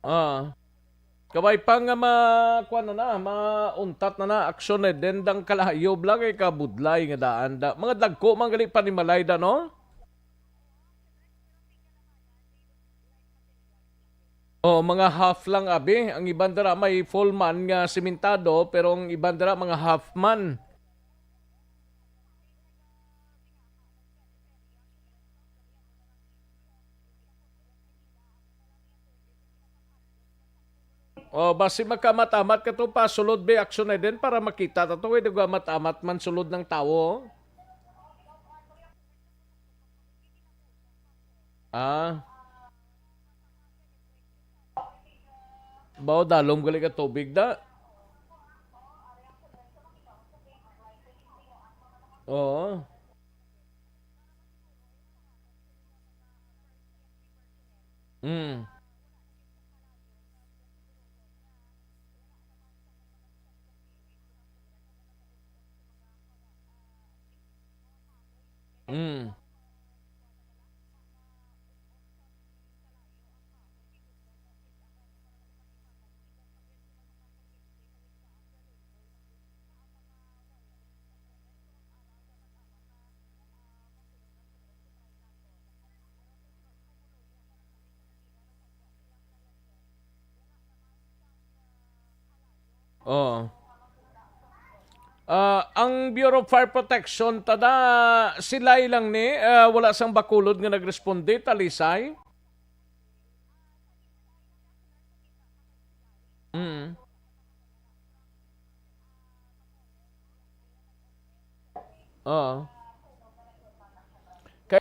Ah. Kabay pa nga ma-, kuwan na na, mauntat na na, Action Eden, dang kalayo bala kay kabudlay nga daan da. Mga dagko man gali panimalay da, no? Oh, mga half lang, abi. Ang iban dira may full man nga sementado, pero ang iban dira mga half man. Oh, basi magkaamat-amat ka to, pasulod, be, Action Eden, para makita ta to. Kay nagamat-amat man sulod ng tawo. Ah. Baw, dalom gali ka tubig da. Oo. Mm. Mm. Oo. Ah, ang Bureau of Fire Protection, tada silay lang ni, ah, wala sang Bacolod nga nagresponde, Talisay? Mm. Oo. Kay,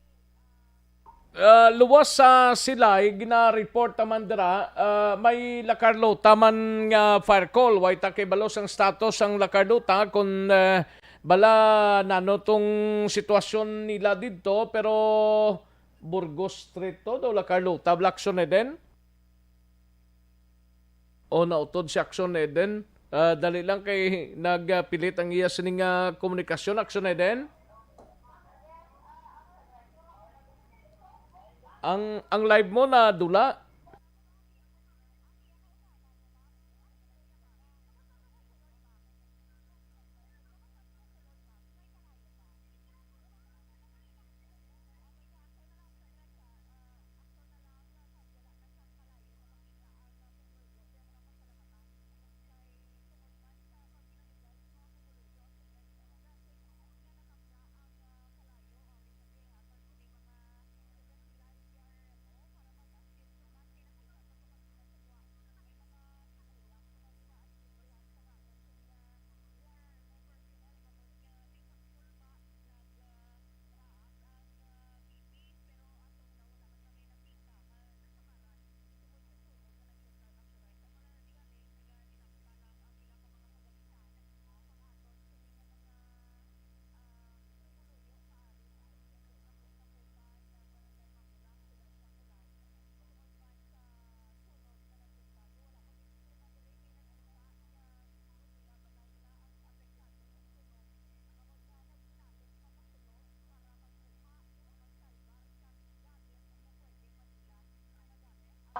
ah, luwas sa silay, gina-report naman dira, ah, may La Carlota man nga fire call. Way ta kay balos ang status sang La Carlota kung, eh, bala nano tong sitwasyon nila didto, pero Burgos Street to, daw La Carlota, Blackson Eden. O, nautod si Action Eden. Ah, dali lang kay nagpilit ang iya sining, ah, komunikasyon, Action Eden. Ang, ang live mo na dula.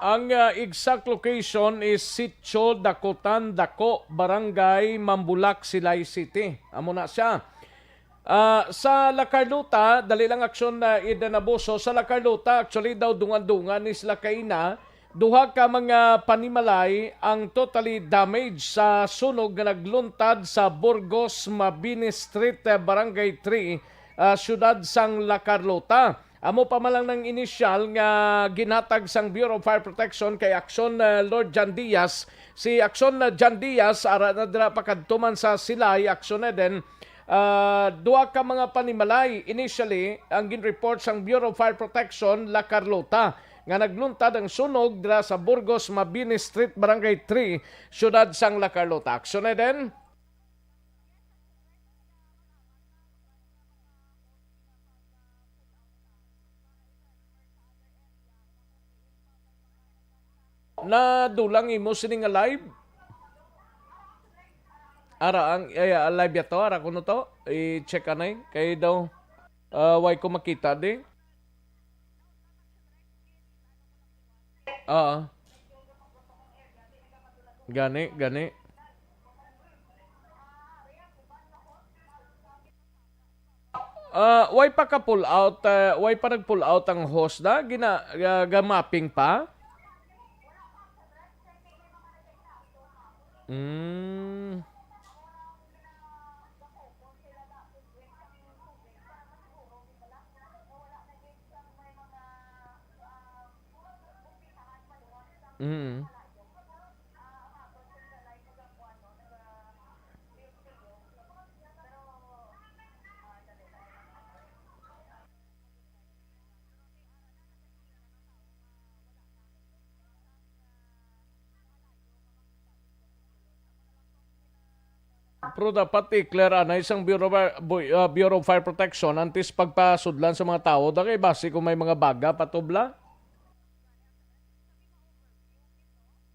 Ang, ah, exact location is Sitio Dakotan Dako, Barangay Mambulak, Silay City. Amo na siya. Ah, sa La Carlota, dali lang, Aksyon, ah, Eden Abuso. Sa La Carlota, actually daw, dungan-dungan ni sila kaina. Duha ka mga panimalay ang totally damaged sa sunog nga nagluntad sa Burgos Mabini Street, ah, Barangay three, ah, siyudad sang La Carlota. Amo pa man lang nang inisyal nga ginhatag sang Bureau of Fire Protection kay Aksyon, ah, Lord John Diaz. Si Aksyon, ah, John Diaz, ara na dira, pakadto man sa Silay, Aksyon Eden. Ah, duha ka mga panimalay initially ang gin-report sang Bureau of Fire Protection, La Carlota, nga nagluntad ang sunog dira sa Burgos Mabini Street, Barangay three, siyudad sang La Carlota. Aksyon Eden. Nadulang imo sini nga live? Ara ang, ay, ah, live yato, ara kuno to. I-check anay kay daw, ah, way ko makita di. Ah. Gani, gani. Ah, way pa ka pull out, ah, way pa nag-pull out ang host na? Gina-, ah, ga-mapping pa? Mm. Mm. Pero dapat i-clear anay sang Bureau of, Bu-, ah, Bureau of Fire Protection antes pagpasudlan sa mga tawo. Da kay basi kung may mga baga patubla.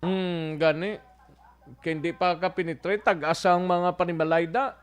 Hmm, gani. Kay hindi pa ka-penetrate, tag-asa ang mga panimalay da.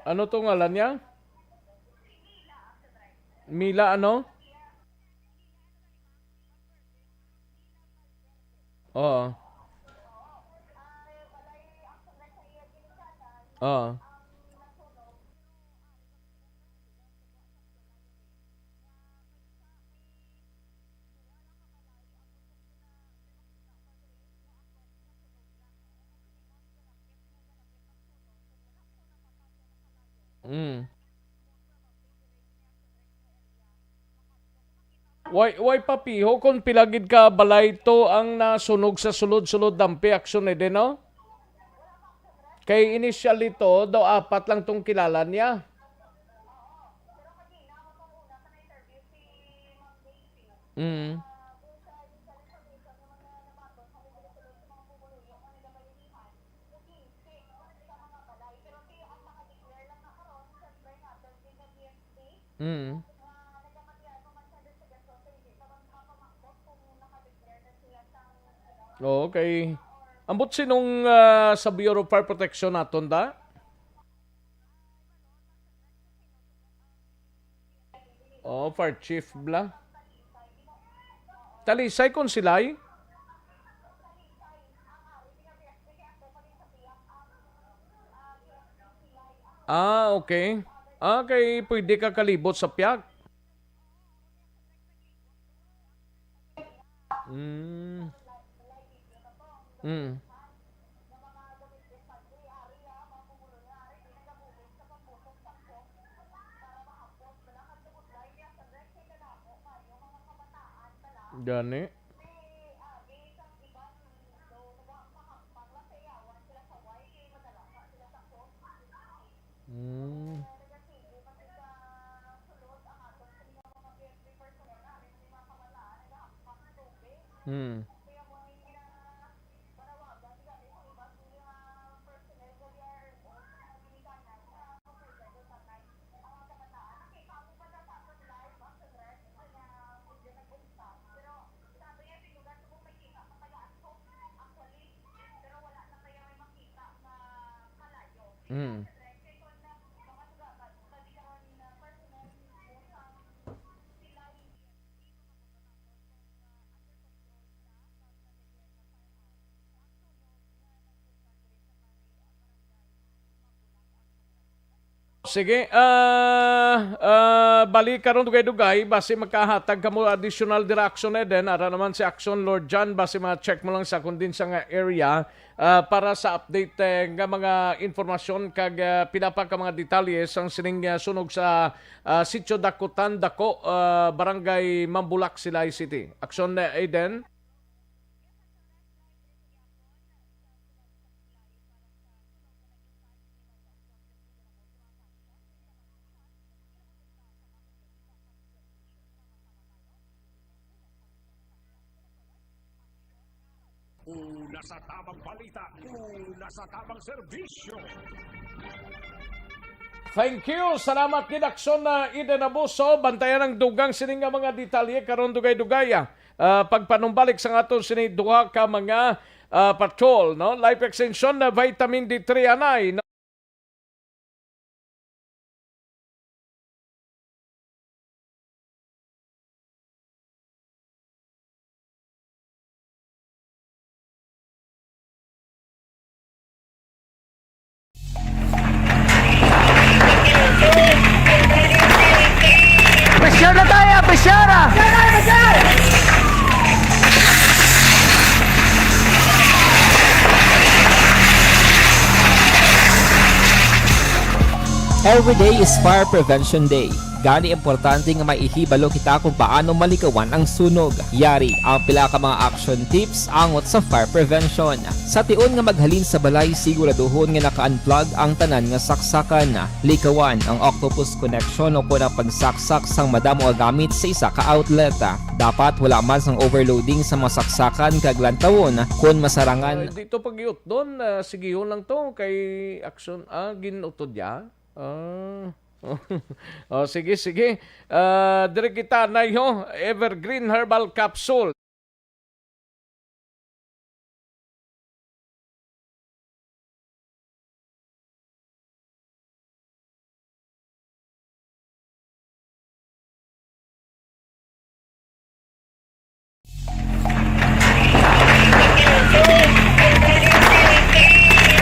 Ano to ngalan niya? Mila ano? Oo. Oo. Mm. Way, way pa piho kung pila gid ka balay to ang nasunog sa sulod-sulod, dampi, Aksyon Eden, no? Kay initially to, daw apat lang tong kilala niya. Mm. Mm. Oo, kay ambot sinong, ah, sa Bureau of Fire Protection naton da? Oh, fire chief bla. Talisay kon silay? Ah, okay. Ah, kay pwede ka kalibot sa piyak. Mm. Mm. Gani. Mm. Hmm. Mm. Sige, ah, ah, bali karon dugay-dugay, basi makahatag kamo additional dira Action Eden, ara naman si Action Lord John, basi ma-check mo lang sa kondensya nga area, ah, para sa update, eh, nga mga informasyon kag, ah, pila pa ka mga detalye sang sining, ah, sunog sa, ah, Sitio Dakutan Dako, ah, Barangay Mambulak, Silay City. Action, eh, Eden. Una sa tamang balita, una sa tamang serbisyo. Thank you. Salamat gid, Action, ah, Eden Abuso. Bantayan ang dugang sini nga mga detalye karon dugay-dugay, ah. Ah, pagpanumbalik sa aton sini duha ka mga, ah, patrol, no? Life extension na vitamin D three anay, no? Pressure na tayo, pressure! Every day is Fire Prevention Day. Gani, importante nga maihibalo kita kung paano malikawan ang sunog. Yari ang pila ka mga action tips angot sa fire prevention. Sa tion nga maghalin sa balay, siguraduhon nga naka-unplug ang tanan nga saksakan. Likawan ang octopus connection o kon ang pagsaksak sang madamo nga gamit sa isa ka outlet. Dapat wala man sang overloading sa mga saksakan kag lantawon kon masarangan. Ay, di to pagiutdon, ah, sigihon lang to kay action, ah, ginutod ya. Ah. Oh, sige, sige. Ah, diri kita, nay, ho. Evergreen Herbal Capsule.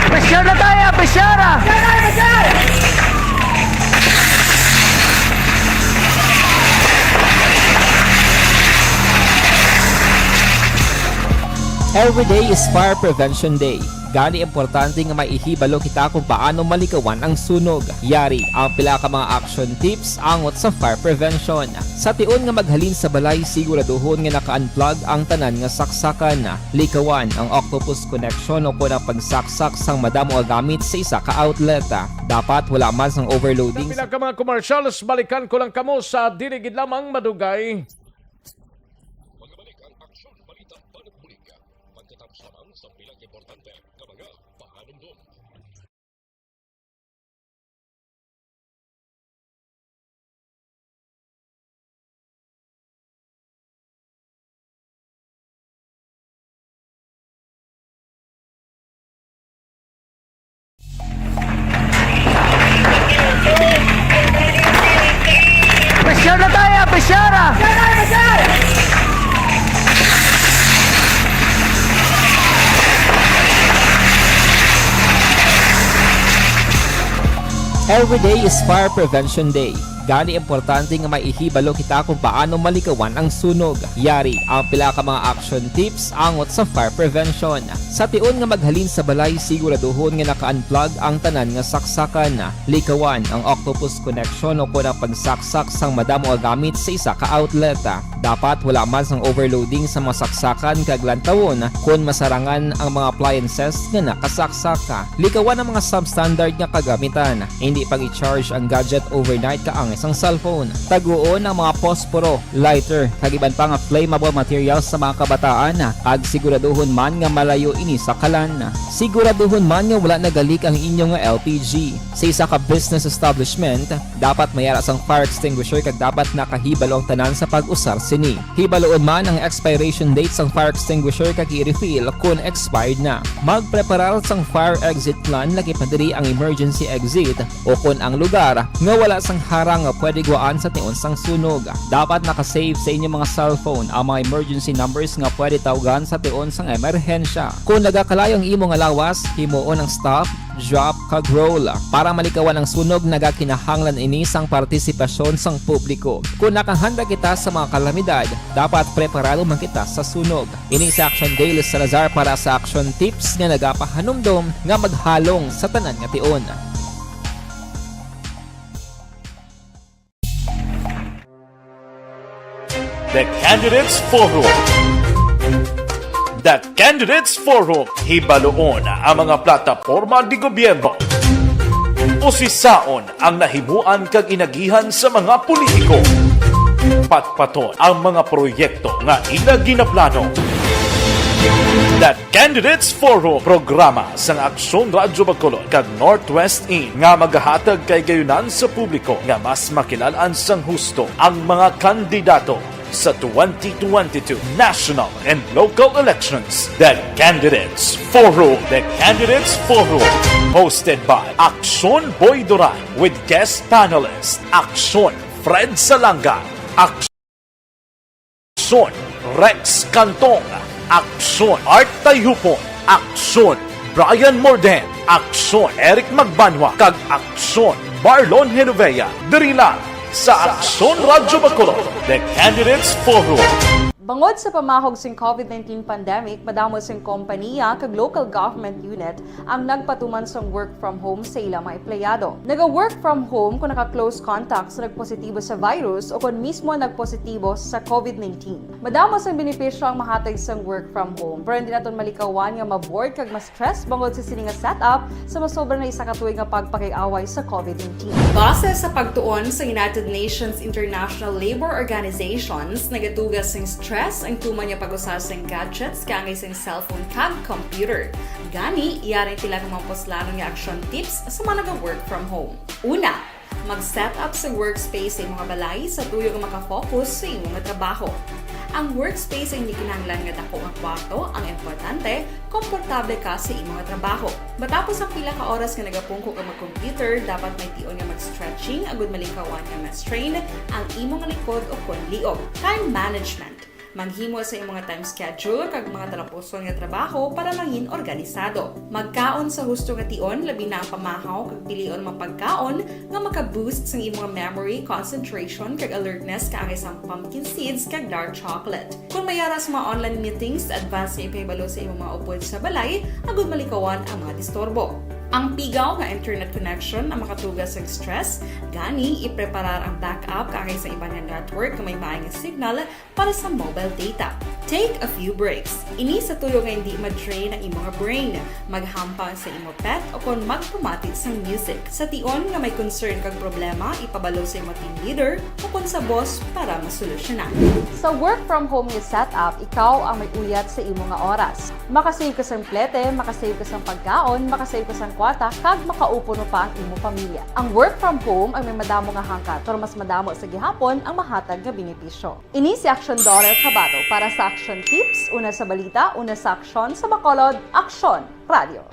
Pressure na tayo, pressure! Every day is Fire Prevention Day. Gani, importante nga maihibalo kita kung paano malikawan ang sunog. Yari ang pila ka mga action tips angot sa fire prevention. Sa tion nga maghalin sa balay, siguraduhon nga naka-unplug ang tanan nga saksakan. Likawan ang octopus connection o kon ang pagsaksak sang madamo nga gamit sa isa ka outlet. Dapat wala man sang overloading. Sa pila ka mga commercials, balikan ko lang kamo sa dili gid lamang madugay. Magabalik ang Aksyon Balita, Banat Bulig. Pagkatapos lamang sa pila ka importante nga mga pahanumdom. Pressure na tayo, pressure! Every day is Fire Prevention Day. Gani, importante nga may ihibalo kita kung paano malikawan ang sunog. Yari ang pila ka mga action tips angot sa fire prevention. Sa tion nga maghalin sa balay, siguraduhon nga naka-unplug ang tanan nga saksakan. Likawan ang octopus connection o kon ang pagsaksak sang madamo nga gamit sa isa ka outlet. Dapat wala man sang overloading sa mga saksakan kag lantawon kon masarangan ang mga appliances nga nakasaksak. Likawan ang mga substandard nga kagamitan. Hindi pag-i-charge ang gadget overnight kaangay sang cellphone. Taguon ang mga posporo, lighter, kag iban pa nga flammable materials sa mga kabataan, kag siguraduhon man nga malayo ini sa kalan. Siguraduhon man nga wala nagalik ang inyo nga L P G. Sa isa ka business establishment, dapat may ara sang fire extinguisher kag dapat nakahibalo ang tanan sa pag-usar sini. Hibaluon man ang expiration date sang fire extinguisher kag i-refill kon expired na. Magpreparar sang fire exit plan, laki pa diri ang emergency exit o kon ang lugar nga wala sang harang nga pwede gwaan sa tion sang sunog. Dapat naka-save sa inyo mga cellphone ang mga emergency numbers nga pwede tawgan sa tion sang emerhensya. Kon nagakalayo ang imo nga lawas, himuon ang stop, drop, kag roll. Para malikawan ang sunog, nagakinahanglan ini sang partisipasyon sang publiko. Kon nakahanda kita sa mga kalamidad, dapat preparado man kita sa sunog. Ini si Action Dale Salazar para sa Action Tips nga nagapahanumdom nga maghalong sa tanan nga tion. The Candidates Forum. The Candidates Forum. Hibaluon ang mga plataporma di gobyerno. Usisaon ang nahimuan kag inagihan sa mga politiko. Patpaton ang mga proyekto nga ila ginaplano. The Candidates Forum, programa sang Aksyon Radyo Bacolod kag Northwest In nga magahatag kahigayonan sa publiko nga mas makilal-an sang husto ang mga kandidato sa twenty twenty-two national and local elections. The Candidates Forum. The Candidates Forum, hosted by Aksyon Boy Duran with guest panelist Aksyon Fred Salanga, Aksyon Rex Cantong, Aksyon Art Tayhupon, Aksyon Brian Morden, Aksyon Eric Magbanwa, kag Aksyon Marlon Genovea. Diri lang sa Aksyon Radyo Bacolod, The Candidates Forum. Bangod sa pamahog sing COVID nineteen pandemic, madamo sing kompaniya kag local government unit ang nagpatuman sang work from home sa ila mga empleyado. Naga-work from home kung naka-close contact sa nagpositibo sa virus o kon mismo nagpositibo sa COVID nineteen. Madamo sang benepisyo ang mahatag sang work from home, pero hindi naton malikawan nga ma-bored kag ma-stress bangod sa sini nga setup sa masobra na isa ka tuig nga pagpakig-away sa COVID nineteen. Base sa pagtuon sa United Nations International Labor Organizations, nagatuga sing stress ang tuman nga pag-usa sing gadgets kaangay sing cellphone kag computer. Gani, yari ang pila ka mga puslanon nga action tips sa mga naga-work from home. Una, mag-set up sa workspace sa imo nga balay sa tuyo nga maka-focus sa imo nga trabaho. Ang workspace ay hindi kinahanglan nga dako nga kwarto, ang importante, komportable ka sa imo nga trabaho. Matapos ang pila ka oras nga nagapungko ka mag-computer, dapat may tion nga mag-stretching agud malikawan nga ma-strain ang imo nga likod o kon liog. Time management. Maghimo sa imo nga time schedule kag mga talapuson nga trabaho para mangin organisado. Magkaon sa husto nga tion, labi na ang pamahaw, kag pilion mga pagkaon nga maka-boost sang imo nga memory, concentration, kag alertness, kaangay sang pumpkin seeds kag dark chocolate. Kon may ara sa mga online meetings, advance nga ipahibalo sa imo mga upod sa balay agud malikawan ang mga disturbo. Ang pigaw nga internet connection ang makatuga sang stress, gani ipreparar ang backup kaangay sa iban nga network nga may maay nga signal para sa mobile data. Take a few breaks. Ini sa tuyo nga hindi ma-drain ang imo nga brain. Maghampang sa imo pet o kon magpamati sang music. Sa tion nga may concern kag problema, ipabalo sa imo team leader o kon sa boss para masolusyonan. Sa work from home nga setup, ikaw ang may uyat sa imo nga oras. Makasave ka sang plete, makasave ka sang pagkaon, makasave ka sang kwarta, kag makaupo pa ang imo pamilya. Ang work from home ay may madamo nga hangkat, pero mas madamo sa gihapon ang mahatag nga benepisyo. Ini si Aksyon Dollar Cabato para sa Aksyon Tips, una sa balita, una sa aksyon, sa Bacolod, Aksyon Radio.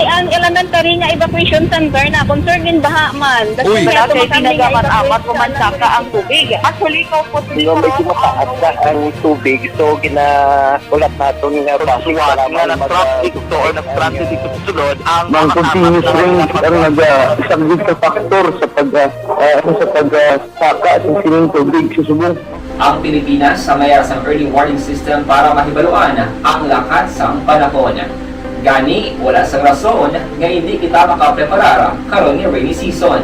Ang elementary nga evacuation center na concerned in baha man. That's Uy. why Wala ato kay makami nga tinaga man, evacuate amat sa man saka ang tubig. Actually, ikaw po, Di ba, medyo mataas na ang tubig, so ginahulat naton nga Pagsuwat para nga man nag-traffic maga- ito or nag-traffic ito sa sulod, ang Mang mga continuous tapat na rain ang nagpag- naga-, isang big factor sa pag, ah, ah, sa pag, ah, saka sa sining tubig sa subong. Ang Pilipinas sa mayara sang early warning system para mahibaluan ang lakat sang panahon. Gani, wala sang rason nga hindi kita makapreparar karon nga rainy season.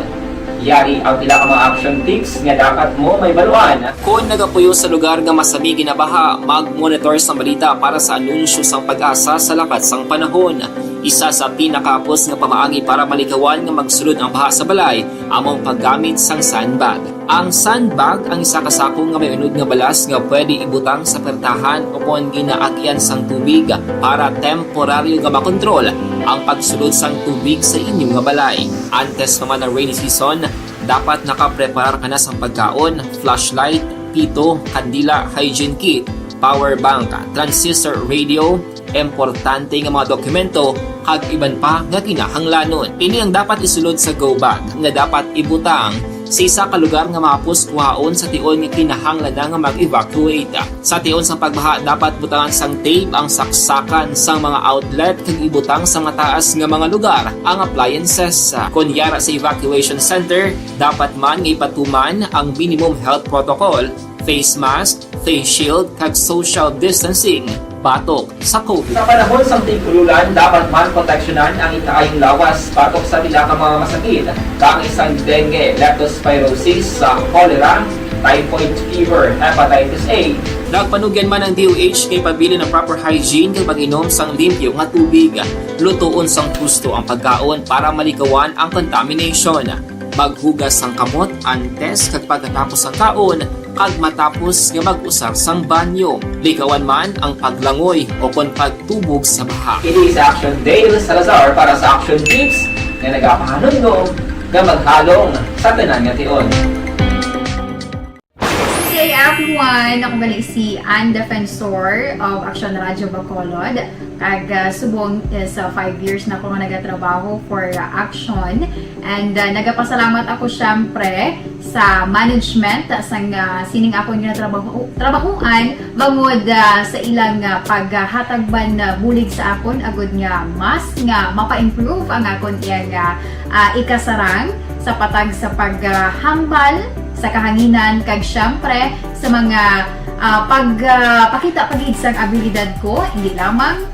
Yari ang pila ka mga action tips nga dapat mo mahibaluan. Kon nagapuyo sa lugar nga masami ginabaha, mag-monitor sang balita para sa anunsyo sang PAGASA sa lakat sang panahon. Isa sa pinakahapos nga pamaagi para malikawan nga magsulod ang baha sa balay amo ang paggamit sang sandbag. Ang sandbag ang isa ka sako nga may unod nga balas nga pwede ibutang sa pertahan o kon ginaagyan sang tubig para temporaryo nga makontrol ang pagsulod sang tubig sa inyo nga balay. Antes pa man ang rainy season, dapat nakapreparar ka na sang pagkaon, flashlight, pito, kandila, hygiene kit, power bank, transistor radio, importante nga mga dokumento, kag iban pa nga kinahanglanon. Ini ang dapat isulod sa go bag nga dapat ibutang sa isa ka lugar nga mahapos kuhaon sa tion nga kinahanglan na nga mag-evacuate. Sa tion sang pagbaha, dapat butangan sang tape ang saksakan sang mga outlet kag ibutang sa mataas nga mga lugar ang appliances. Kon yara sa evacuation center, dapat man nga ipatuman ang minimum health protocol, face mask, face shield, kag social distancing batok sa COVID. Sa panahon sang tig-ululan, dapat man proteksyonan ang ikaayong lawas batok sa pila ka mga masakit, kaangay sang dengue, leptospirosis, sa cholera, typhoid fever, hepatitis A. Nagpanugyan man ang D O H nga ipabilin ang proper hygiene kag pag-inom sang limpyo nga tubig, lutoon sang husto ang pagkaon para malikawan ang contamination. Maghugas sang kamot antes kag pagkatapos sang kaon, kag matapos nga mag-usar sang banyo. Likawan man ang paglangoy o kon pagtubog sa baha. Ini sa Action Dale Salazar para sa Action Tips nga nagapahanumdom nga maghalong sa tanan nga tion. Good day, everyone. Ako gali si Ann Defensor of Action Radio Bacolod. Kag, ah, subong is, ah, five years na ako nga nagatrabaho for, ah, Action. And, ah, nagapasalamat ako, syempre, sa management, ah, sang, ah, sining akon nga trabaho, trabahoan, bangod, ah, sa ilang, ah, paghatag man, ah, bulig sa akon, agud nga mas nga mapa-improve ang akon iyang, ah, ah, ikasarang sa patag sa paghambal sa kahanginan, kag, syempre, sa mga, ah, pag, ah, pakita pa gid sang abilidad ko, hindi lamang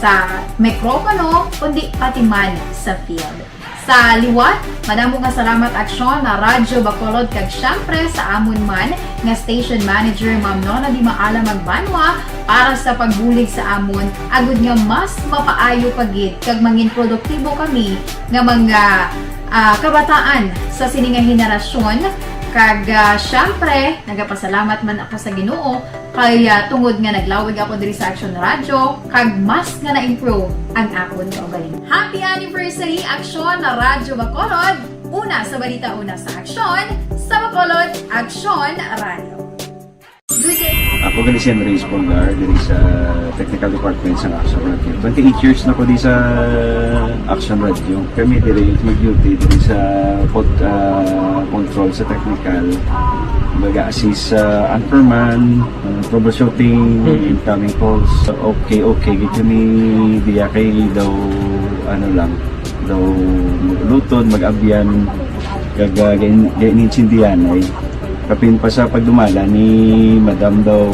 sa mikropono, kundi pati man sa field. Sa liwat, madamo nga salamat, Aksyon, na Radyo Bacolod, kag, syempre, sa amon man nga station manager, Ma'am Nona Di Maala Magbanwa, para sa pagbulig sa amon, agud nga mas mapaayo pa gid kag mangin produktibo kami nga mga, ah, kabataan sa sini nga henerasyon. Kag, ah, syempre, nagapasalamat man ako sa Ginoo kay, ah, tungod nga naglawig ako diri sa Action Radio, kag mas nga na-improve ang akon kaugalingon. Happy anniversary, Action Radyo Bacolod! Una sa balita, una sa aksyon, sa Bacolod, Action Radio. Good day. Ako gali si Henry Espolgar, diri sa technical department sa Action Radio. Twenty-eight years na ko di sa Action Radio. Kami diri mag-duty diri sa pod-, ah, control sa technical. Baga assist sa anchorman, ah, troubleshooting, incoming calls. Okay, okay, gid kami diya kay daw, ano lang, daw maglutod, mag-abyan, kag, ah, gain-, gainintindihan ay. Kapin pa sa pagdumala ni Madam daw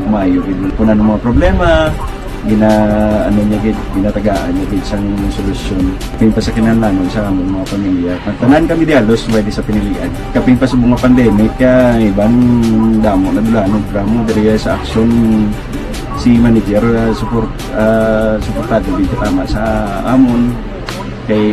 maayo gid. Kung ano mga problema, gina-, ano niya gid, ginatagaan niya gid sang solusyon. Kapin pa sa kinahanglanon sa amon mga pamilya. Ang tanan kami di halos pwede sa pinilian. Kapin pa sa mga pandemic, ah, iban damo na dulanon, drama diri sa aksyon si manager, ah, support, ah, suportado gid tama sa amon. Kay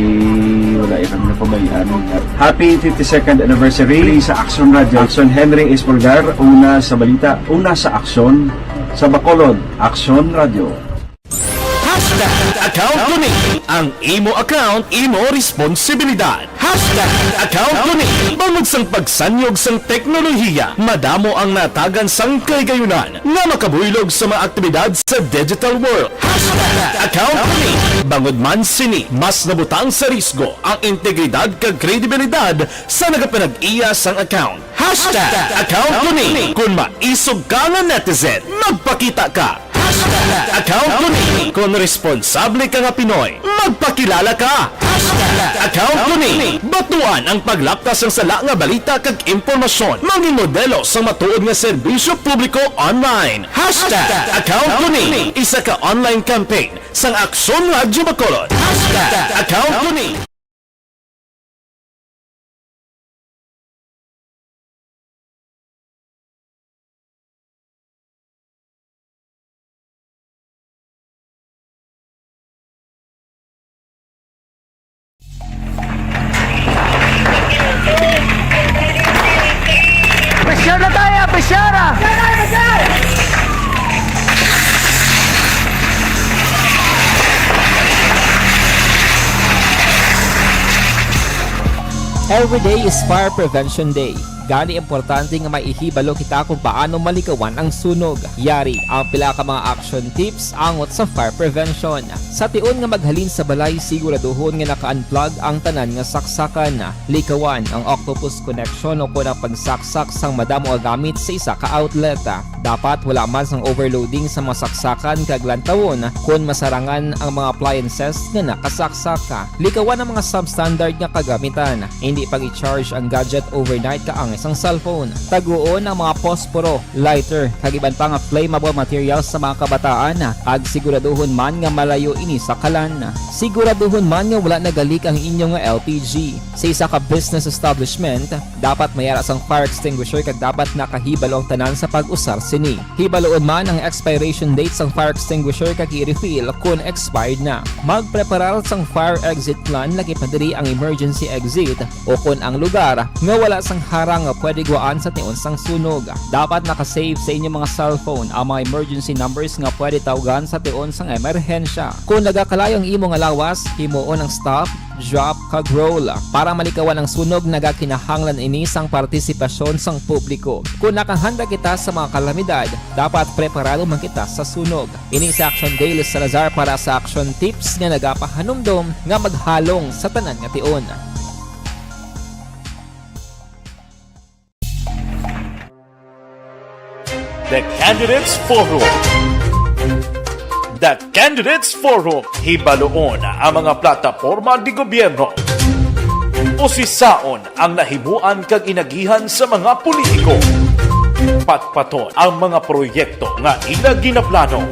wala ya kami napabayaan. Happy fifty-second anniversary sa Action Radio. Action Henry Espolgar, una sa balita, una sa aksyon, sa Bacolod, Action Radio. Hashtag account ko ni. Ang imo account, imo responsibilidad. Hashtag account ko ni. Bangod sang pagsanyog sang teknolohiya, madamo ang natagan sang kahigayunan nga makabuylog sa mga aktibidad sa digital world. Hashtag account ko ni. Bangod man sini, mas nabutang sa risgo ang integridad kag kredibilidad sa nagapanag-iya sang account. Hashtag account ko ni. Kung maisog ka nga netizen, magpakita ka. Hashtag account ko ni. Kung responsable ka nga Pinoy, magpakilala ka. Hashtag account ko ni. Batuan ang paglapta sang sala nga balita kag impormasyon. Mangin modelo sang matuod nga serbisyo publiko online. Hashtag account ko ni. Isa ka online campaign sang Aksyon Radyo Bacolod. Hashtag account ko ni. Pressure na tayo, pressure! Every day is Fire Prevention Day. Gani, importante nga may ihibalo kita kung paano malikawan ang sunog. Yari ang pila ka mga action tips angot sa fire prevention. Sa tion nga maghalin sa balay, siguraduhon nga naka-unplug ang tanan nga saksakan. Likawan ang octopus connection o kon ang pagsaksak sang madamo nga gamit sa isa ka outlet. Dapat wala man sang overloading sa mga saksakan kag lantawon kon masarangan ang mga appliances nga nakasaksak. Likawan ang mga substandard nga kagamitan. Indi pag-i-charge ang gadget overnight kaangay sang cellphone. Taguon ang mga posporo, lighter, kag iban pa nga flammable materials sa mga kabataan, kag siguraduhon man nga malayo ini sa kalan. Siguraduhon man nga wala nagalik ang inyo nga L P G. Sa isa ka business establishment, dapat may ara sang fire extinguisher kag dapat nakahibalo ang tanan sa pag-usar sini. Hibaluon man ang expiration date sang fire extinguisher kag i-refill kon expired na. Magpreparar sang fire exit plan, lakip na diri ang emergency exit, o kon ang lugar nga wala sang harang nga pwede guwaan sa tion sang sunog. Dapat naka-save sa inyo mga cellphone ang mga emergency numbers nga pwede tawgan sa tion sang emerhensya. Kon nagakalayo ang imo nga lawas, himuon ang stop, drop, kag roll. Para malikawan ang sunog, nagakinahanglan ini sang partisipasyon sang publiko. Kon nakahanda kita sa mga kalamidad, dapat preparado man kita sa sunog. Ini si Action Dale Salazar para sa Action Tips nga nagapahanumdom nga maghalong sa tanan nga tion. The Candidates Forum. The Candidates Forum, hibaluon ang mga plataporma de gobyerno. Usisaon ang nahimuan kag inagihan sa mga politiko. Patpaton ang mga proyekto nga ila ginaplano.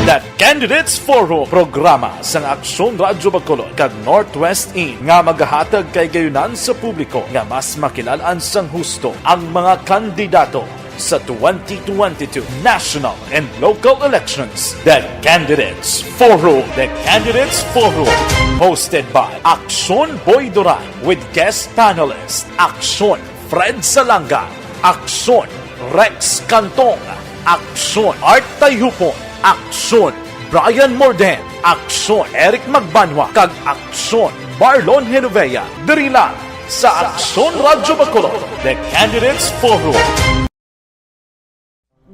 The Candidates Forum, programa sang Aksyon Radyo Bacolod kag Northwest In nga magahatag kahigayunan sa publiko nga mas makilal-an sang husto ang mga kandidato sa twenty twenty-two national and local elections. The Candidates Forum. The Candidates Forum, hosted by Aksyon Boy Duran with guest panelist Aksyon Fred Salanga, Aksyon Rex Cantong, Aksyon Art Tayhupon, Aksyon Brian Morden, Aksyon Eric Magbanwa, kag Aksyon Marlon Genovea, diri lang sa Aksyon Radyo Bacolod, The Candidates Forum.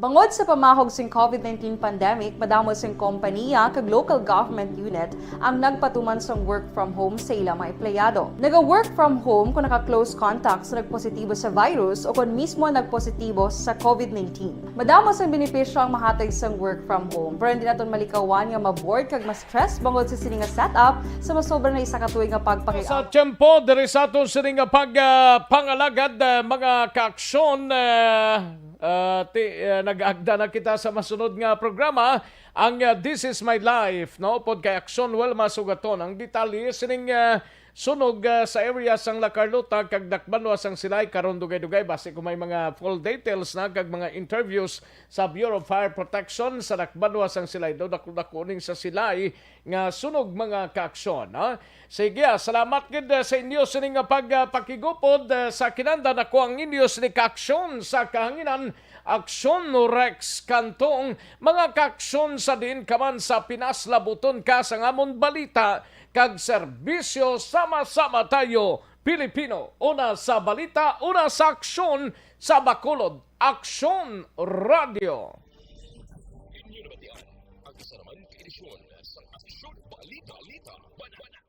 Bangod sa pamahog sing COVID nineteen pandemic, madamo sing kompanya kag local government unit ang nagpatuman sang work from home sa ila mga empleyado. Naga-work from home kung naka-close contact sa nagpositibo sa virus o kung mismo nagpositibo sa COVID nineteen. Madamo sang benepisyo ang mahatag sang work from home, pero hindi naton malikawan nga ma-bored kag ma-stress bangod sa sini nga setup sa masobra na isa ka tuig nga pagpaki- Sa tiyempo diri sa aton sini nga pag, ah, pangalagad, ah, mga kaaksyon, ah, ah, ti-, ah, nag-agda na kita sa masunod nga programa, ang, ah, This Is My Life, no? Upod kay Aksyon Wilma Sugaton. Ang detalye sining, ah, sunog, ah, sa area sang La Carlota kag dakbanwa sang Silay karon dugay-dugay. Basi kung may mga full details na kag mga interviews sa Bureau of Fire Protection sa dakbanwa sang Silay, daw dako-dako ning sa Silay nga sunog, mga kaaksyon, ha? Sige, ah, salamat gid, ah, sa inyo sini nga pag, ah, pakigupod, ah, sa kinahanglan. Ako ang inyo sini kaaksyon sa kahanginan, Aksyon, Rex Cantong, mga kaaksyon sa diin ka man sa Pinas, labuton ka sang amon balita kag serbisyo. Sama-sama tayo, Pilipino. Una sa balita, una sa aksyon sa Bacolod. Aksyon Radio. Inyo nabatian ang isa naman ka edisyon sa Aksyon Balita, Balita, Banana.